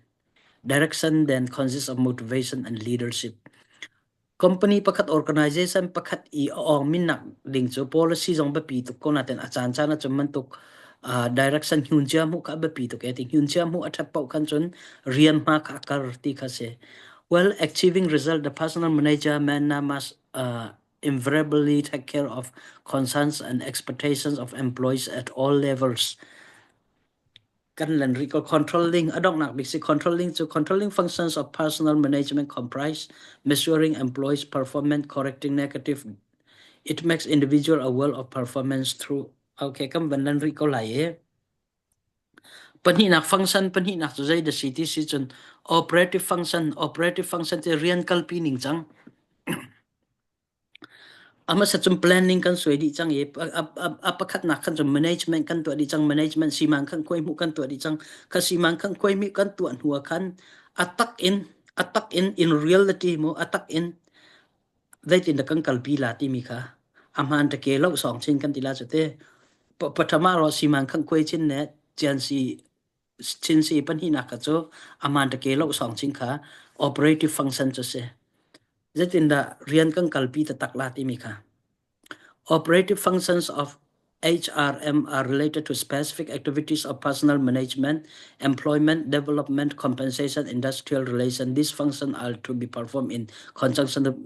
Direction then consists of motivation and leadership. Company pakhat organization pakhat i a awngmi nak ding cu policy zong biapi tuk ko nain a caancaan ahcun bantuk uh, direction hnun cia hmuh kha a biapi tuk e ti hnun cia hmuh a ṭhat paoh khan cun rian hma kha a kar ti kha si. Well, achieving result, the personal manager man must uh, invariably take care of concerns and expectations of employees at all levels. Kan lan rih ko controlling a donghnak bik si controlling cu controlling functions of personal management comprise measuring employees performance correcting negative it makes individual aware of performance through okay kan van lan rih ko lai e pahnihnak function pahnihnak cu zei da si ti si cun operative function operative function cu rian kalpi ning cang A hmasa cun planning kan suai dih cang i a pakhatnak khan cun management kan tuah dih cang. Management siman khan khuaihmuh kan tuah dih cang. Kha siman khan khuaihmuh kan tuah hnu ah khan a tak in a tak in in reality mu a tak in zeitindah kan kalpi la timi kha a hmaan teke lo sawng chin kan ti la cu te. Pathama ro siman khan khuai chin ne cian si chin si pahnihnak kha cu a hmaan teke lo sawng chin kha operative function cu si. Zeitindah rian kan kalpi taktak la timi kha. Operative functions of HRM are related to specific activities of personnel management, employment, development, compensation, industrial relation. These functions are to be performed in conjunction with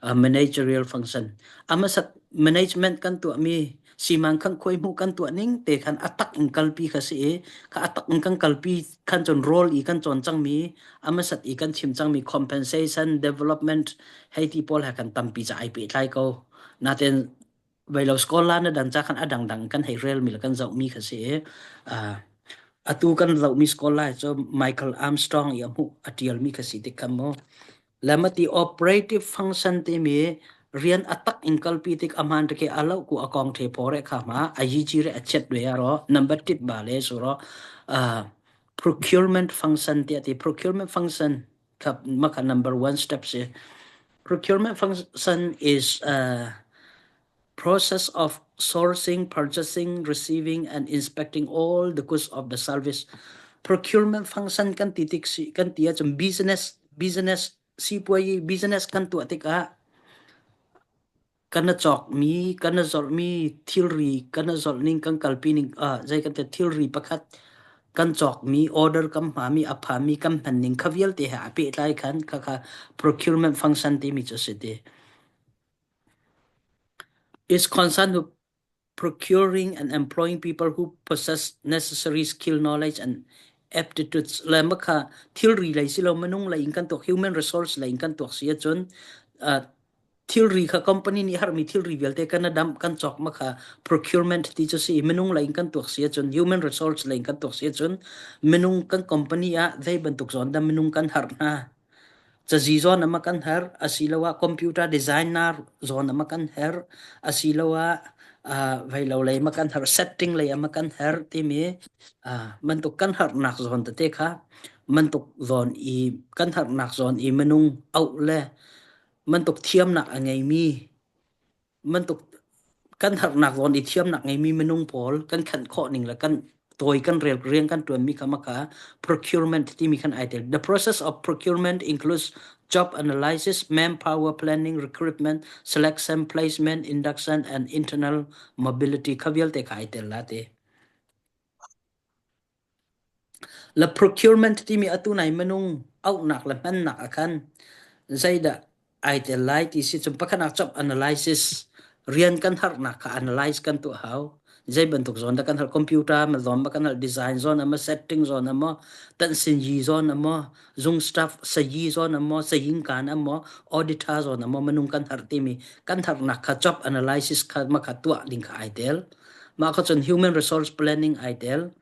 uh, managerial function. Amasat management kan tuahmi simang kan khuai hmu kan tuah ning te khan atak in kalpi kha si i kha atak in kan kalpi khan chon role i kan chon cangmi a hmasat i kan chim cangmi compensation development hei ti pawl he kan tampi ca ai pehtlai ko natin veilo scholar na dan ca khan a dangdang kan hei rel mi le kan zoh mi kha si i atu kan zoh mi scholar cu Michael Armstrong i a hmuh a tial mi kha si tik khan mu. Lamati operative function timi rian a tak in kalpi tik a hmaan ke a lo ku a kong the pore kha ma a yi chi re a chet ve ro number tip ba le su ro procurement function ti ati procurement function kha maka number one step si procurement function is uh, process of sourcing, purchasing, receiving, and inspecting all the goods of the service. Procurement function kan ti tik si kan ti ahcun business business sipuayi business kan tuah tikah kan na cawkmi kan na zawrhmi thilri kan na zawrh ning kan kalpi ning ah zei kan ti thilri pakhat kan cawkmi order kan hmami a phami kan hman ning kha vialte he a pehtlai khan kha kha procurement function timi cu a si ti. Is concerned with procuring and employing people who possess necessary skill, knowledge, and aptitudes. Le ma kha thilri lei si lo minung lei in kan tuak human resource lei in kan tuak si ahcun uh, thilri kha company nih harmi thilri vialte kan adam kan cawk ma kha procurement ti cu si minung lei in kan tuak si ahcun human resource lei in kan tuak si ahcun minung kan company ah zei bantuk zawn dah minung kan har hna Cazi zawn a kan herh asiloah computer designer zawn a kan herh asiloah veilo lei ma kan herh setting lei a kan herh timi bantuk kan harnak zawn tete kha bantuk zawn i kan harnak zawn i minung auh le bantuk thiamnak a ngeimi bantuk kan harnak zawn i thiamnak ngeimi minung pawl kan khanh khawh ning le kan tawi kan rel rian kan tuanmi kha maka procurement timi khan ai tel. The process of procurement includes job analysis, manpower planning, recruitment, selection, placement, induction and internal mobility kha vialte kha ai tel la te. Le procurement timi atu nai minung auhnak le hmannak ah khan zeidah ai tel lai ti si cun pakhat ah job analysis rian kan harnak kha analyze kan tuah hau. Zei bantuk zawn dah kan har computer ma zawn ma kan har design zawn ama setting zawn ama tansinyi zawn ama zung staff sayi zawn ama saying kan ama auditor zawn ama minung kan har timi kan harnak kha job analysis kha ma kha tuah ding kha ai tel. Mah kha cun human resource planning ai tel.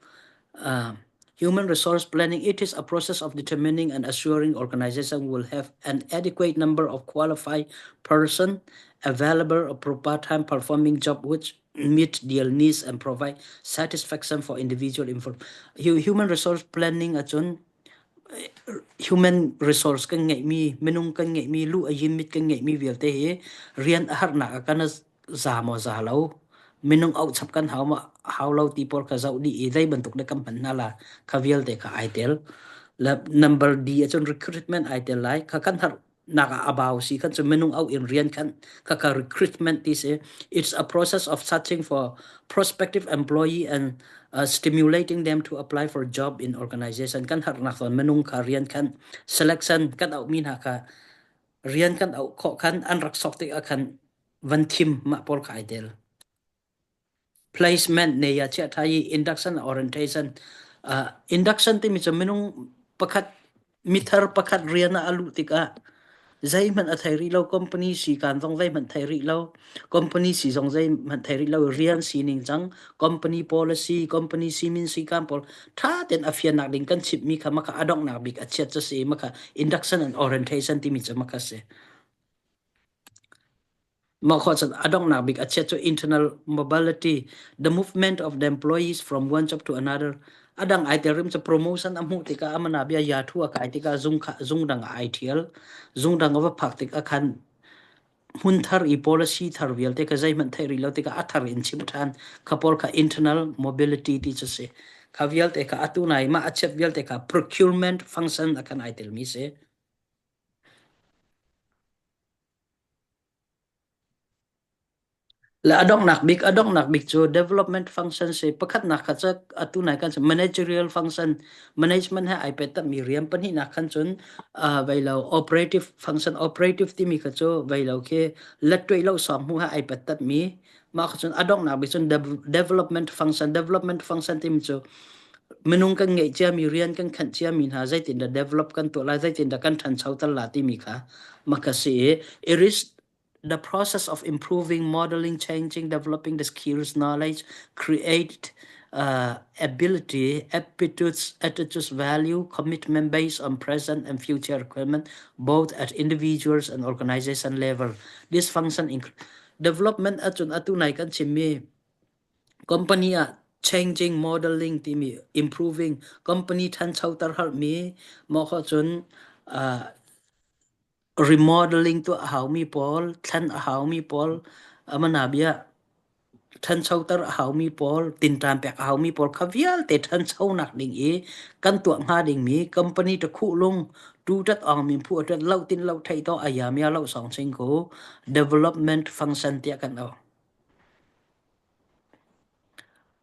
Human resource planning, it is a process of determining and assuring organization will have an adequate number of qualified person available for part-time performing job which meet their needs and provide satisfaction for individual info. Human resource planning ahcun human resource kan ngeihmi minung kan ngeihmi lu a yimit kan ngeihmi vialte hi rian a harnak ah kan za maw za lo minung auh chap kan hau ma hau lo ti pawl kha zoh dih i zei bantuk dah kan hman hna la kha vialte kha ai tel le number D ahcun recruitment ai tel lai kha kan har nak ah abau si khan cu minung auh in rian khan kha kha recruitment ti si it's a process of searching for prospective employee and stimulating them to apply for job in organization kan harnak zawn minung kha rian khan selection kan auh mi hna kha rian kan auh khawh khan an rak sok tik ah khan van thim mah pawl kha ai tel. Placement ne ya chia tha i induction orientation induction timi cu minung pakhat mithar pakhat rian ah a luh tikah zeihmanh a thei rih lo company si kan zong zeihmanh thei rih lo company si zong zeihmanh thei rih lo rian sining cang company policy company simin si kan pawl tha ten a fiannak ding kan chimmi kha maka a donghnak bik a chiat cu si maka induction and orientation timi cu maka si Mah khawh cun a donghnak bik a chiat cu internal mobility, the movement of the employees from one job to another. A dang ai tel rim cu promotion a hmuh tikah amana bia ya thu a kai tikah zung kha zung dang ah ai thial. Zung dang a va phak tikah khan hmun thar i policy thar vialte kha zeihmanh theih rih lo tikah a thar in chim ṭhan. Kha pawl kha internal mobility ti cu si. Kha vialte kha atu nai mah a chiat vialte kha procurement function a kan ai telmi si. Le a donghnak bik a donghnak bik cu development function si pakhatnak kha cu atu nai kan managerial function management he ai pet mi rian pahnihnak khan cun vei lo operative function operative timi kha cu vei lo khi lettuai lo sawng hmu he ai pet tat mi mah kha cun a donghnak bik cun development function development function timi cu minung kan ngeih ciami rian kan khanh ciami hna zeitindah develop kan tuah lai zeitindah kan ṭhancho tal la timi kha mah kha si i it is the process of improving modeling changing developing the skills knowledge create. uh, ability, aptitudes, attitudes, value, commitment based on present and future requirement, both at individuals and organization level. This function includes development ahcun atu nai kan chimmi company ah changing modeling timi improving company thanchoter harmi mo kho cun uh, remodeling tuah a haumi pawl, thlen a haumi pawl, amana bia ṭhanchoter a haumi pawl, tinṭan pek a haumi pawl kha vialte ṭhanchonak ding i kan tuah hnga dingmi company takhuh lung tu tat ong min phu tat lo tin lo thei to ayamia lo song sing ko development function tiah kan au.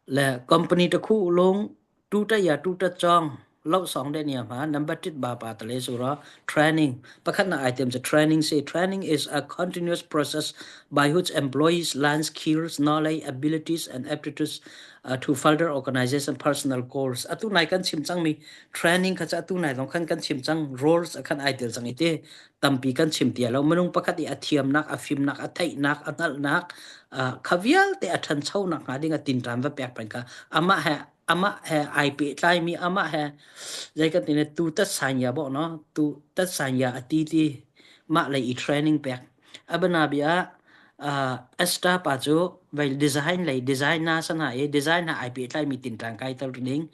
Le company takhu lung tu ta ya tu ta chong lo song de nia ma number tit ba pa tale sura training pakhat na item cha training say training is a continuous process by which employees learn skills knowledge abilities and aptitudes uh, to further organization personal goals atu nai kan chim chang mi training kha cha atu nai long khan kan chim chang roles akhan itel chang ite tampi kan chim tia lo minung pakhat i a thiamnak a fimnak a theihnak a hngalhnak kha vialte a ṭhanchonak hnga ding a tinṭan va pek peng kha amah he amah he ai pehtlaimi amah he zei kan ti ne tu tat sanya bo no tu tat sanya a ti ti mah lei i training pek abana bia uh, Esther pa cu vai design lei design na sana i design ha ai pehtlaimi tinṭan kai tel ding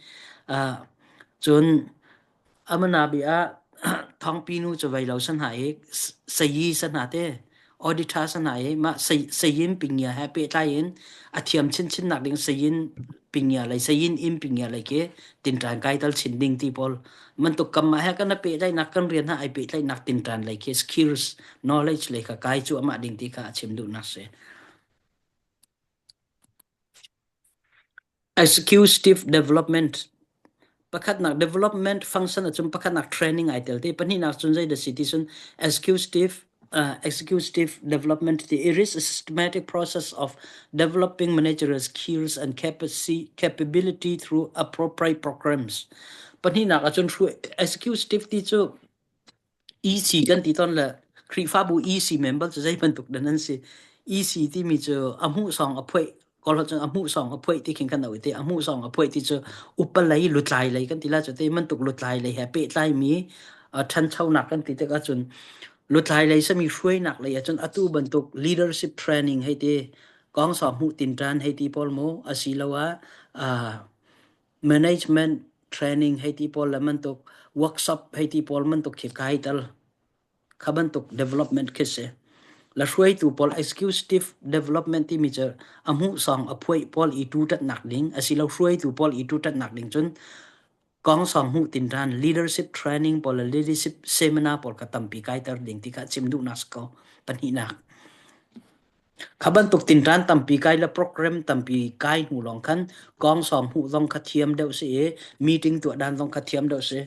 uh, cun Amanabi ah thawngpi nu cu vei lo san hna i sayi san hna te auditor san hna i mah sayin pingya he pehtlai in a thiam chinchin nak ding sayin pingya lei sayin in pingya lei ke tinṭan kai tal chin ding ti pawl mantuk kam ma he kan pehtlai nak kan rian ha ai pehtlai nak tinṭan lei ke skills knowledge lei kha kai cu amah ding ti kha a chim duh nak si. Executive development pakhatnak development function ahcun pakhatnak training ai tel te pahnihnak cun zei dah si ti cun executive uh, executive development ti it is a systematic process of developing managerial skills and capacity capability through appropriate programs pahnihnak ahcun executive ti cu EC kan ti tawn le Khrihfabu EC member cu zei bantuk dah nan si? EC timi cu a hmuhsawng a phoih Kawl cun a hmuhsawng a phoih ti khin kan auh te a hmuhsawng a phoih ti cu upa lei lutlai lei kan ti la cu te bantuk lutlai lei he pehtlai mi ṭhanchonak kan ti tik ahcun lutlai lei sami hruainak lei ahcun atu bantuk leadership training hei ti kong saw hmuh tin ṭan hei ti pawl mu asiloah uh, management training hei ti pawl le bantuk workshop hei ti pawl bantuk khi kai tal kha bantuk development khi si la hruaitu pawl executive development timi cu a hmuh song a phuai pawl i tu tatnak ding asilo hruaitu pawl i tu tatnak ding cun kong song hmuh tin ran leadership training pawl le leadership seminar pawl kha tampi kaiter ding ti kha chim duhnak si ko pahnihnak Kha bantuk tinṭan tampi kai le program tampi kai hnu lawng khan kawngsawng hmuh zong kha thiam deuh si i meeting tuah dan zong kha thiam deuh si.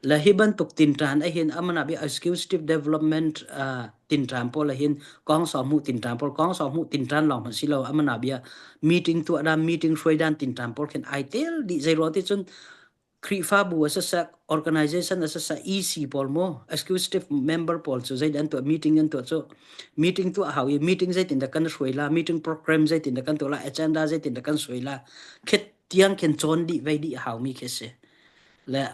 Le hi bantuk tinṭan ahhin amana bi executive development uh, tinṭan pawl ahhin kawngsawng hmuh tinṭan pawl kawngsawng hmuh tinṭan lawng hmanh si lo amana bia meeting tuah dan meeting hruai dan tinṭan pawl khin ai tel dih zei ruang ti cun Khrihfabu a siseh, organization a siseh, EC pawl mu, executive member pawl cu zeidah an tuah, meeting an tuah cu meeting tuah hau i meeting zeitindah kan hruai la, meeting program zeitindah kan tuah la, agenda zeitindah kan suai la, khit tiang khin cawn dih vei dih a haumi khi si. Le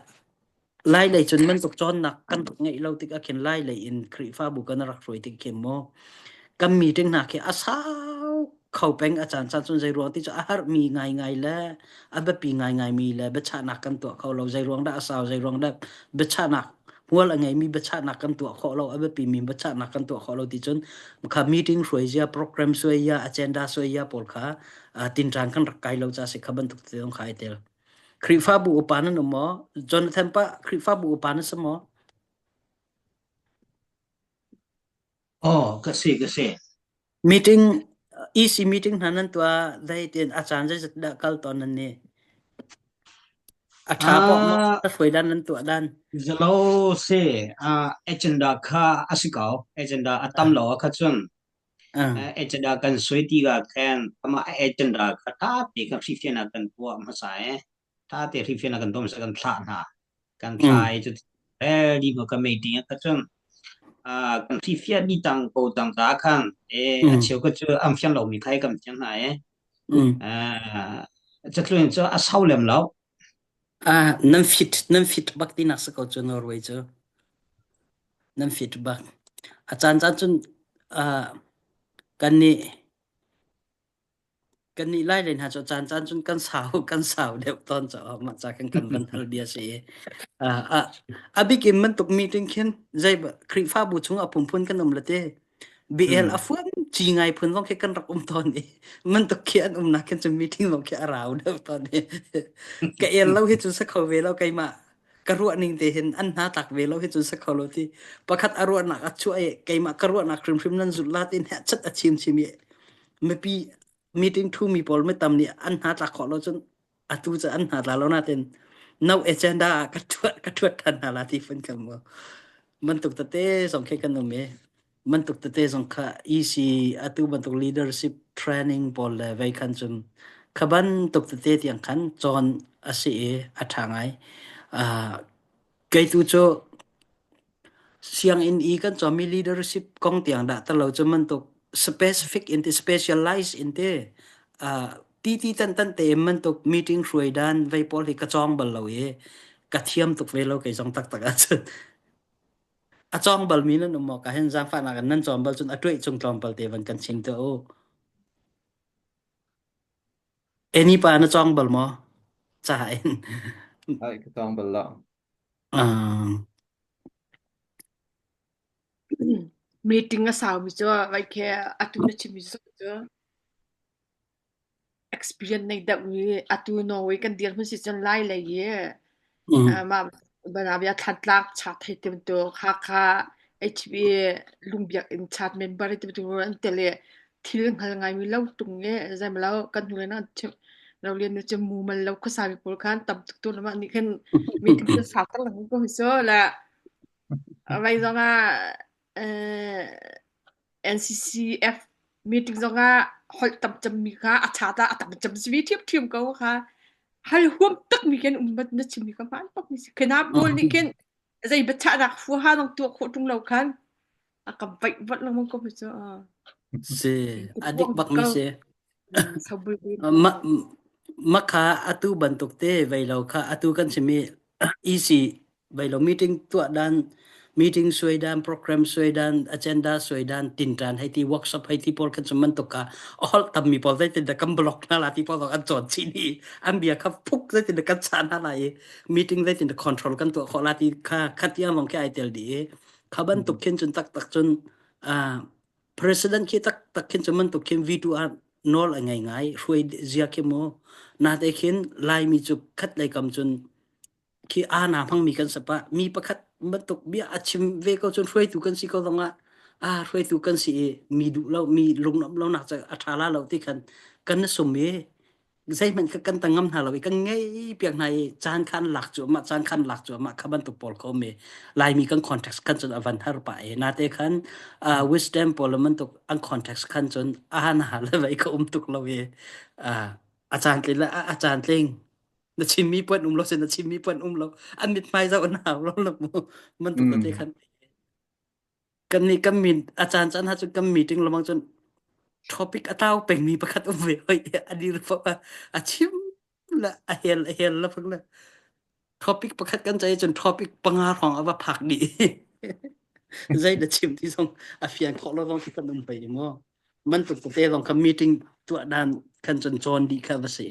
Lai lei cun bantuk cawnnak kan rak ngeih lo tik ah khin Lai lei in Khrihfabu kan rak hruai tik khin mu kan meeting hna khi a sau kho peng a caan caan cun zei ruang ti cu a harmi ngaingai le a biapi ngaingai mi le biachahnak kan tuah kho lo zei ruang dah a sau zei ruang dah biachahnak hmual a ngeimi biachahnak kan tuah khawh lo a biapi mi biachahnak kan tuah khawh lo ti cun kha meeting hruai zia program suai ya agenda suai ya pawl kha tinṭan kan rak kai lo ca si kha bantuk te zong kha ai tel Khrihfabu upa nan um maw Jonathan pa Khrihfabu upa na si maw Oh, ka si, ka si. Meeting EC meeting hna nan tuah zei tiin a caan zeizat dah kal tawn nan nih? A ṭha pawh maw Ah, a hruai dan nan tuah dan? zalo se ah agenda kha a si ko. Agenda a tam lo a kha cun Ah, eh, agenda kan soi ti ka khan ama agenda kha tha te kan hrifian ah kan tuah hmasa eh. Tha te hrifian ah kan tuah hmasa kan thlah hna. Kan thla mm, i cu rel di ka meeting ah kha cun ah kan hrifian ni tang ko tang ta khan eh a mm, cheu ka cu am fiang lo mi khai kam fiang hna eh. mm, Ah. Catluin cu a sau lem lo. Ah, nan fit nan fit bak tinak si ko cu Norway cu. Nan fit bak. A caan caan cun ah kan nih kan nih lai len hna cu caan caan cun kan sau kan sau deuh tawn caah mah ca kan kan van hal bia si i ah ah a bikin bantuk meeting khin zei Khrihfabu chung a phunphun kan um le te BL Hmm. a fuan ci ngai phun zong khi kan rak um tawn i mantuk khi an umnak khin cun meeting zong khi a rau deuh tawn i ka el lo hi cu sa kho ve lo keimah ka ruah ning te hin an hna tlak ve lo hi cun sa kho lo ti pakhat a ruahnak a chuah i keimah ka ruahnak hrimhrim nan zulh la tin he chat a chim chim i mipi meeting thu mi pawl mi tam nih an hna tlak khawh lo cun atu cu an hna tla lo natin no agenda ah ka thuat ka thuat than hna la ti fun kan mu bantuk tete zong khi kan um i bantuk tete zong kha EC atu bantuk leadership training pawl le vei khan cun kha bantuk tete tiang khan cawn a si i a ṭha ngai. Uh, kei tu cu Sianginn i kan cawnmi leadership kong tiang dah ti lo cu bantuk specific in ti specialize in ti uh, ti ti tan tan te in bantuk meeting hruai dan vei pawl hi ka cawng bal lo i ka thiam tuk ve lo kei zong taktak ahcun a cawng balmi nan um maw ka hin zaangfahnak in nan cawng bal cun a tuaih cung tlawmpal te van kan chim te u. Eni pa na cawng bal maw? Ca in. Ai ka tawng bal lo. Uh, Meeting a saumi cu vai khi atu na chimmi cu cu experience nei deuh i atu Norway kan dirhmun si cun lai lei i mm. mah banabia thlantlak chat hei ti bantuk Hakha HB lungbiak in chat member ti bantuk an tel i thil hngal ngaimi lo tung i zeimalo kan hnu le nan chim lo lian nu cu mumal lo khuasa mi pawl khan tam tuk tu mah nih khin meeting cu sau tak lengmang ko hi cu le vai zong ah NCCF meeting zong ah holh tam cem mi kha a cha ta a tam cem si thiam thiam ko kha hal huam tak mi khin um na chim mi kha hmaan bak mi si khina pawl nih khin zei biachahnak fuha nang tuah khawh ṭung lo khan a ka vaih vat lengmang ko hi cu. Si, a dik bak mi si. Sobul Ma makha atu bantuk te vei lo kha atu kan simi EC vei lo meeting tuah dan meeting suai dan program suai dan agenda suai dan tintan hei ti workshop hei ti pawl kan chum bantuk ka a holh tammi pawl zeitin dah kan block hna la ti pawl zong an cawn chih ni an bia kha phuk zeitin dah kan chan hna la i meeting zeitin dah control kan tuah khawh la ti kha khatiang lawng khi ai tel dih i kha bantuk khin cun taktak cun uh, president khi taktak khin cun bantuk khin V2 ah nawl a ngei ngai hruai zia khi mu na te khin laimi cu khat lei kam cun khi a na hmangmi kan sapa mi pakhat bantuk bia a chim ve ko cun hruaitu kan si ko zongah a hruaitu kan si i mi duh lo mi lungnuam lo nak ca a tha la lo ti khan kan na sum i zeihmanh kha kan ta ngam hna lo i kan ngei piak hna i caan khan lak cu mah caan khan lak cu mah kha bantuk pawl kho mi laimi kan context khan cun a van har pa e nate khan uh, wisdom pawl bantuk an context khan cun a han ha le vai ka um tuk lo i uh, a caan tling le a caan tling na chimmi puan um lo sin na chimmi puan um lo an mit hmai zau an hau lo lo mu bantuk te Mm. khan Kan nih kan min a caan caan ah cun kan meeting lengmang cun topic a tlau pengmi pakhat um ve hoi a dir fo a a chim le a hel a hel la phang le topic pakhat kan cai cun topic panga hrawng a va phak dih zei na chim ti zong a fian khawh lo zong khi kan um pei mu bantuk tete zong kha meeting tuah dan kan cun cawn dih kha va si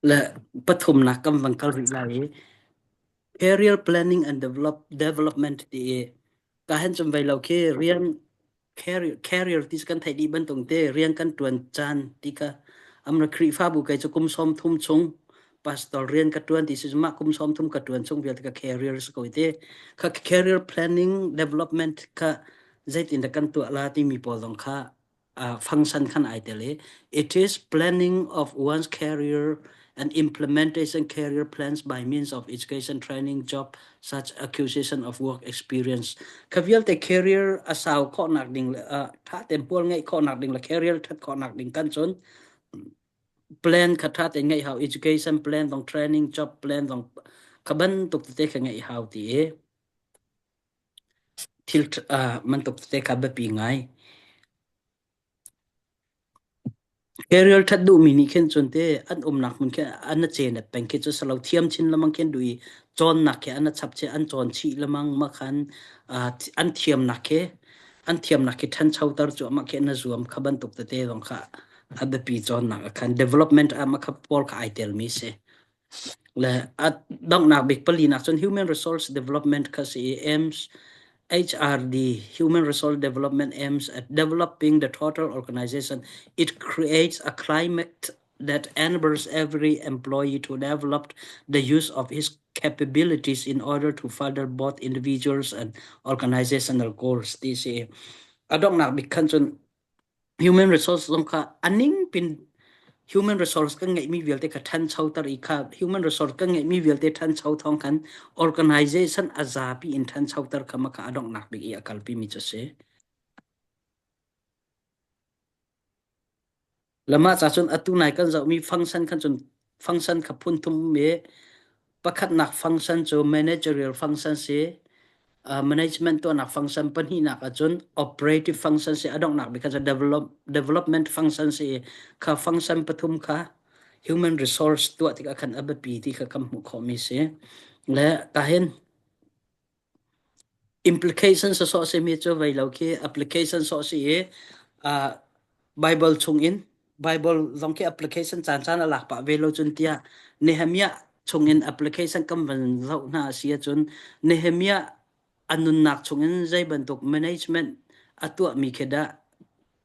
Le pathumnak kan van kal rih lai i career planning and develop, development ti i ka hen cun vei lo khi rian career, career ti kan theih dih bantuk te rian kan tuan caan ti kha amra Khrihfabu kei cu kum sawm thum chung pastor rian ka tuan ti si mah kum sawm thum ka tuan chung vialte ka career si ko te kha career planning development kha zeitin dah kan tuah la timi pawl zong kha uh, function khan ai tel i it is planning of one's career and implementation career plans by means of education training job such acquisition of work experience kha vialte career a sau khawhnak ding le uh, tha ten pual ngeih khawhnak ding le career that khawhnak ding kan cun plan kha tha te ngeih hau education plan dong training job plan dong kha bantuk tete kha ngeih hau ti i thil uh, mantuk tete kha biapi ngai. Career ṭhat duhmi nih khin cun te an umnak hmun khi an a cenet peng khi cu salo thiam chin lemang khin duh i cawnnak khi an a chap chih an cawn chih lemang ma khan an thiamnak khi an thiamnak khi ṭhanchoter cuahmah khi an a zuam kha bantuk tete zong kha a biapi cawnnak ah khan development ah mah kha pawl kha ai telmi si. Le a donghnak bik palinak cun human resource development kha si i aims HRD human resource development aims at developing the total organization. It creates a climate that enables every employee to develop the use of his capabilities in order to further both individuals and organizational goals ti si. A donghnak bik khan cun human resource zong kha a ning pin human resource kan ngeihmi vialte kha ṭhanchoter i kha human resource kan ngeihmi vialte ṭhancho thawng khan organization a zapi in ṭhanchoter kha mah kha a donghnak bik i a kalpi mi cu si. Lamah ca cun atu nai kan zohmi function khan cun function kha phun thum um i pakhatnak function cu managerial function si management tuahnak function pahnihnak ahcun operative function si a donghnak bik kha cu development function si i kha function pathum kha human resource tuah tikah khan a biapi ti kha kan hmuh khawhmi si. Le kahin Implication sawsawh simi cu vei lo khi application sawh si i uh, Bible chungin Bible zong khi application caancaan a lak pah ve lo cun tiah Nehemiah chungin application kan van zoh hna a si ahcun Nehemiah a nunnak chungin zei bantuk management a tuahmi khi dah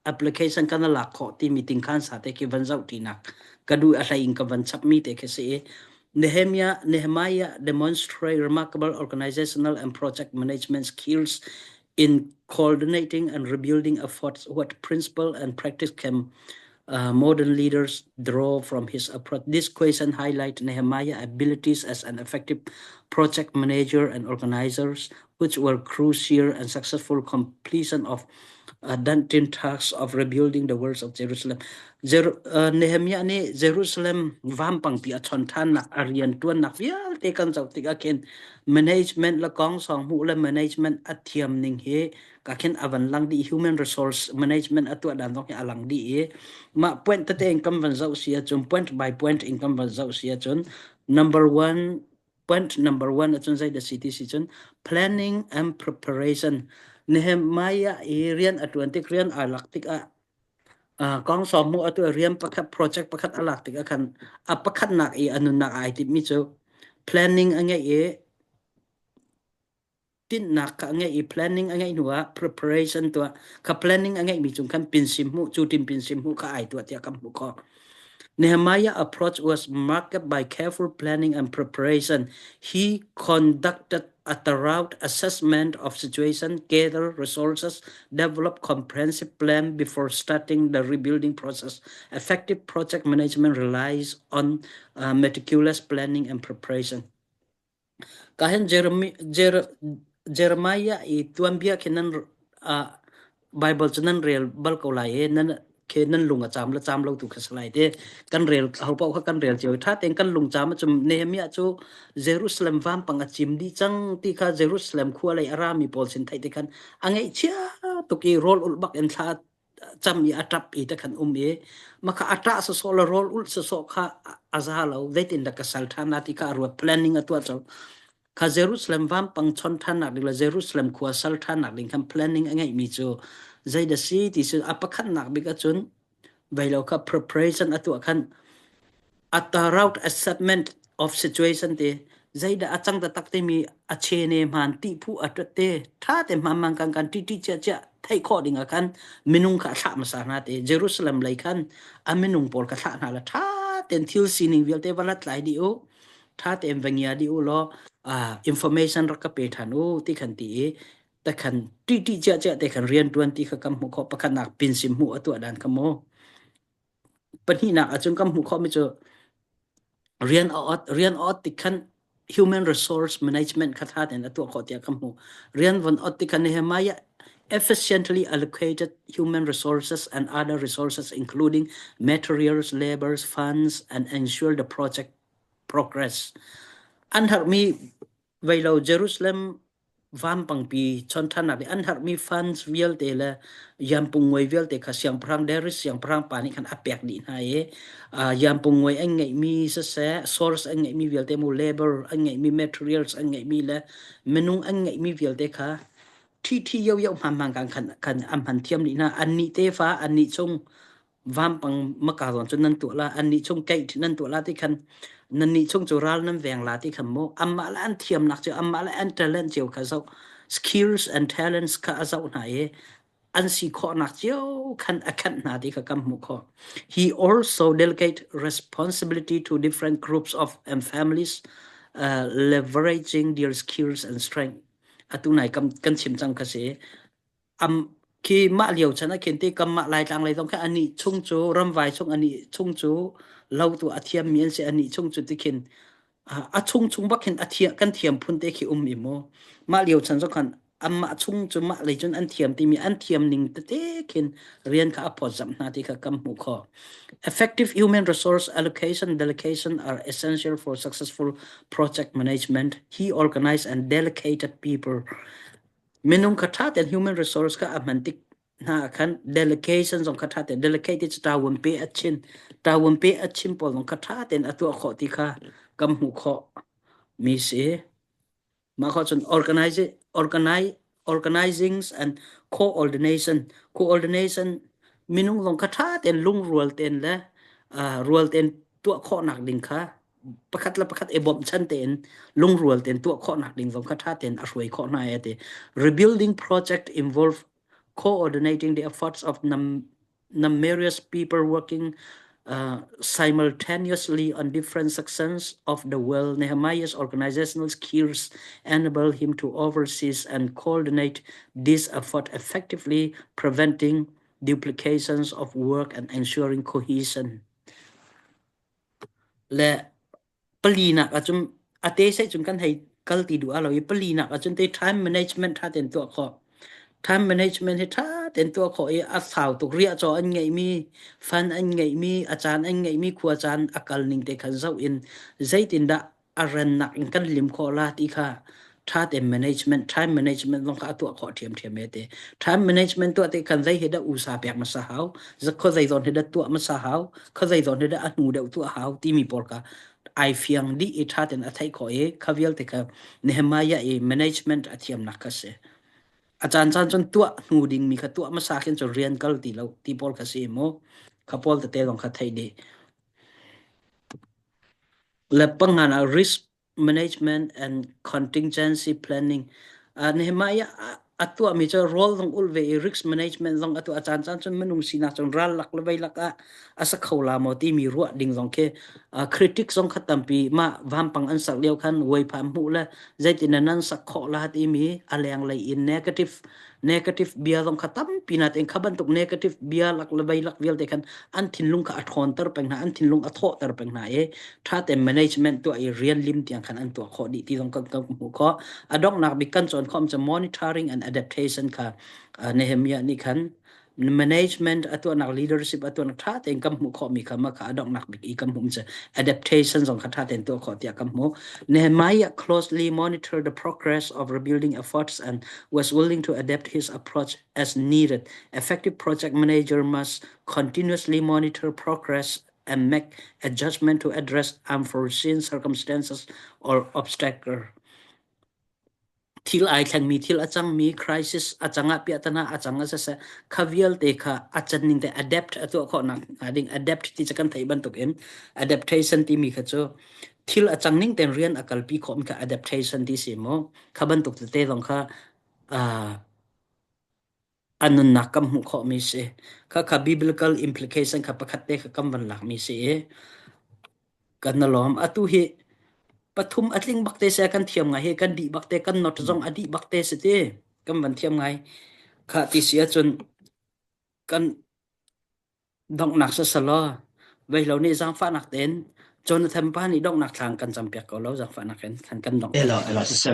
application kan lak khawh timi tingkhan sa te khi van zoh ṭinak ka duh a hlei in ka van chapmi te khi si i Nehemiah demonstrate remarkable organizational and project management skills in coordinating and rebuilding efforts what principle and practice can modern leaders draw from his approach. This question highlights Nehemiah's abilities as an effective project manager and organizers, which were crucial and successful completion of a daunting task of rebuilding the walls of Jerusalem. Nehemiah nih Jerusalem vampangpi a chon ṭhannak a rian ṭuannak vialte kan zoh tikah khin management le kong song hmuh le management a thiam ning hi ka khin a van lang dih human resource management a tuah dan zong hi a lang dih i mah point tete in kan van zoh si ahcun point by point in kan van zoh si ahcun number one Point number one ahcun zei dah si ti si cun planning and preparation. Nehemiah i rian a ṭuan tik rian aa lak tikah kong sawm mu atu rian pakhat project pakhat a lak tikah khan a pakhatnak i a nunnak ai timhmi cu planning a ngeih i tinhnak kha a ngeih i planning a ngeih hnu ah preparation tuah kha planning a ngeihmi cung khan pinsim hmuh cu tin pinsim hmuh kha ai tuah tiah kan hmuh khawh. Nehemiah approach was marked by careful planning and preparation. He conducted a thorough assessment of situation, gathered resources, developed comprehensive plan before starting the rebuilding process. Effective project management relies on meticulous planning and preparation. Ka hin Jeremiah i tuanbia khi nan Bible cu nan rel bal ko lai i nan khi nan lung a caam le caam lo tu kha si lai ti. Kan rel ho paoh kha kan rel cio i ṭha tein kan lung caam ahcun Nehemiah cu Jerusalem vampang a cim dih cang ti kha Jerusalem khua lei a rami pawl sin theih ti khan a ngaihchia tuk i rawl ulh bak in thla cam i a ṭap i te khan um i maka a ṭah sawsawh le rawl ulh sawsawh kha a za lo zeitin dah ka sal ṭhan na ti kha a ruat planning a tuah cang kha Jerusalem vampang chon ṭhan nak ding le Jerusalem khua sal ṭhan nak ding khan planning a ngeihmi cu zei dah si ti cu a pakhatnak bik ahcun veilo kha preparation a tuah khan a thorough assessment of situation te zeidah a cang taktak timi a chene hmaan ti phu a ṭat te ṭha te hmaan man kan kan ṭi cia cia theih khawh ding ah khan minung kha a thlah hmasa hna te Jerusalem lei khan a minung pawl kha thlah hna la ṭha ten thil sining vialte va hlathlai dih u ṭha tein va ngia dih u law information rak ka pe ṭhan u ti khan ti i te khan ṭi ṭi cia cia te khan rian ṭuan ti kha kan hmuh khawh pakhatnak pinsim hmuh a tuah dan kha mu Pahnihnak ahcun kan hmuh khawhmi cu rian a ot rian a ot tik khan human resource management kha ṭha tein a tuah khawh tiah kan hmuh. Rian von ot tik khan Nehemiah efficiently allocated human resources and other resources including materials, labors, funds and ensure the project progress. An herhmi veilo Jerusalem. Vampangpi chonṭhannak i an herhmi funds vialte le yampungngui vialte kha siangpahrang Darius siangpahrang pa nih khan a pek dih hna i uh, yampungngui an ngeihmi siseh source an ngeihmi vialte mu labor an ngeihmi materials an ngeihmi le minung an ngeihmi vialte kha thi thi yo yo hman hman kan khan kan an hman thiam dih hna annih tefa annih chung vampang maka zawn cu nan tuah la annih chung keih nan tuah la ti khan nannih chung cu ral nan veng la ti khan mu amah le an thiamnak cu amah le an talent cio kha zoh skills and talents kha a zoh hna i an si khawhnak cio khan a khanh hna ti kha kan hmuh khawh he also delegate responsibility to different groups of and families uh, leveraging their skills and strength atu nai kam kan chim cang kha si Am khi mah lio chan ah khin ti kanmah Laitlang lei zong khi anih chung cu ramvai chung anih chung cu lo tu a thiammi an si anih chung cu ti khin a chung chung bak khin a thiam kan thiam phun te khi um i mu mah lio chan zong khan anmah chung cu mah lei cun an thiam timi an thiam ning tete khin rian kha a phawtzamh hna ti kha kan hmuh khawh. Effective human resource allocation delegation are essential for successful project management. He organized and delegated people Minung kha ṭha tein human resource kha a hman tik hna ah khan delegation zong kha ṭha tein delegate ti cu ṭawun pe a chin ṭawun pe a chim pawl zong kha ṭha tein a tuah khawh ti kha kan hmuh khawh mi si. Mah khawh cun organize organize organizings and coordination coordination minung zong kha ṭha tein lungrual tein le uh, rual tein tuah khawhnak ding kha pakhat le pakhat i bawmhchan tein lungrual tein tuah khawhnak ding zong kha ṭha tein a hruai khawh hna e ti. Rebuilding project involve coordinating the efforts of num numerous people working uh, simultaneously on different sections of the world. Nehemiah's organizational skills enable him to oversee and coordinate this effort effectively, preventing duplications of work and ensuring cohesion. Le palinak ahcun a te seh cun kan hei kal ti duh lo i palinak ahcun te time management ṭha tein tuah khawh. Time management hi ṭha tein tuah khawh i a sau tuk riah caw an ngeihmi, fund an ngeihmi, a caan an ngeihmi khua caan a kal ning te khan zoh in zeitindah a rannak in kan lim khawh la ti kha ṭha tein management time management zong kha a tuah khawh ṭhiamṭhiam e ti time management tuah ti khan zei hi dah usa pek hmasa hau kho zei zawn hi dah tuah hmasa hau kho zei zawn hi dah a hnu deuh tuah hau timi pawl kha ai fiang dih i ṭha tein a theih khawh i kha vialte kha Nehemiah i management a thiamnak kha si a caan caan cun tuah hnu dingmi kha tuah hmasa khin cun rian kal ti lo ti pawl kha si mu kha pawl tete zong kha theih dih Le pangan ah risk management and contingency planning. Uh, Nehemiah a tuahmi cu rawl zong ulh ve i risk management zong a tuah a caan caan cun minung sinak cun ral lak le vei lak ah a sa kho la maw timi ruah ding zong khi uh, critic zong kha tampi mah vampang an sak lio khan waipham hmuh le zeitin nan sak khawh la timi a lenglei in negative negative bia zong kha tampi na tein kha bantuk negative bia lak le vei lak vialte khan an thinlung kha a ṭhawnter peng hna an thinlung a thawhter peng hna i ṭha tein management tuah i rian lim tiang khan an tuah khawh dih ti zong kan kan hmuh khawh a donghnak bik kan cawn khawh cu monitoring and adaptation kha Nehemiah nih khan management a tuahnak leadership a tuahnak ṭha tein kan hmuh khawhmi kha mah kha a donghnak bik i kan hmuh cu adaptation zong kha ṭha tein tuah khawh tiah kan hmuh Nehemiah closely monitored the progress of rebuilding efforts and was willing to adapt his approach as needed. Effective project manager must continuously monitor progress and make adjustment to address unforeseen circumstances or obstacles. Thil ai thlengmi thil a cangmi crisis a cang ah piahtana a cang ah siseh kha vialte kha a can ning te adapt a tuah khawhnak hnga ding adapt ti cu kan theih bantuk in adaptation timi kha cu thil a cang ning tein rian a kalpi khawhmi kha adaptation ti si mu kha bantuk tete zong kha uh, a nunnak kan hmuh khawhmi si. Khakha biblical implication kha pakhat te kha kan van lakmi si i kan na lawm. Atu hi pathum a tling bak te se kan thiam ngai hi kan dih bak te kan not zong a dih bak te si ti kan van thiam ngai. Kha ti si ahcun kan donghnak sasalaw veilo nih zaangfahnak tein Jonathan pa nih donghnak thlang kan campiak ko lo zaangfahnak in kan kan dongh. Elo elo siseh.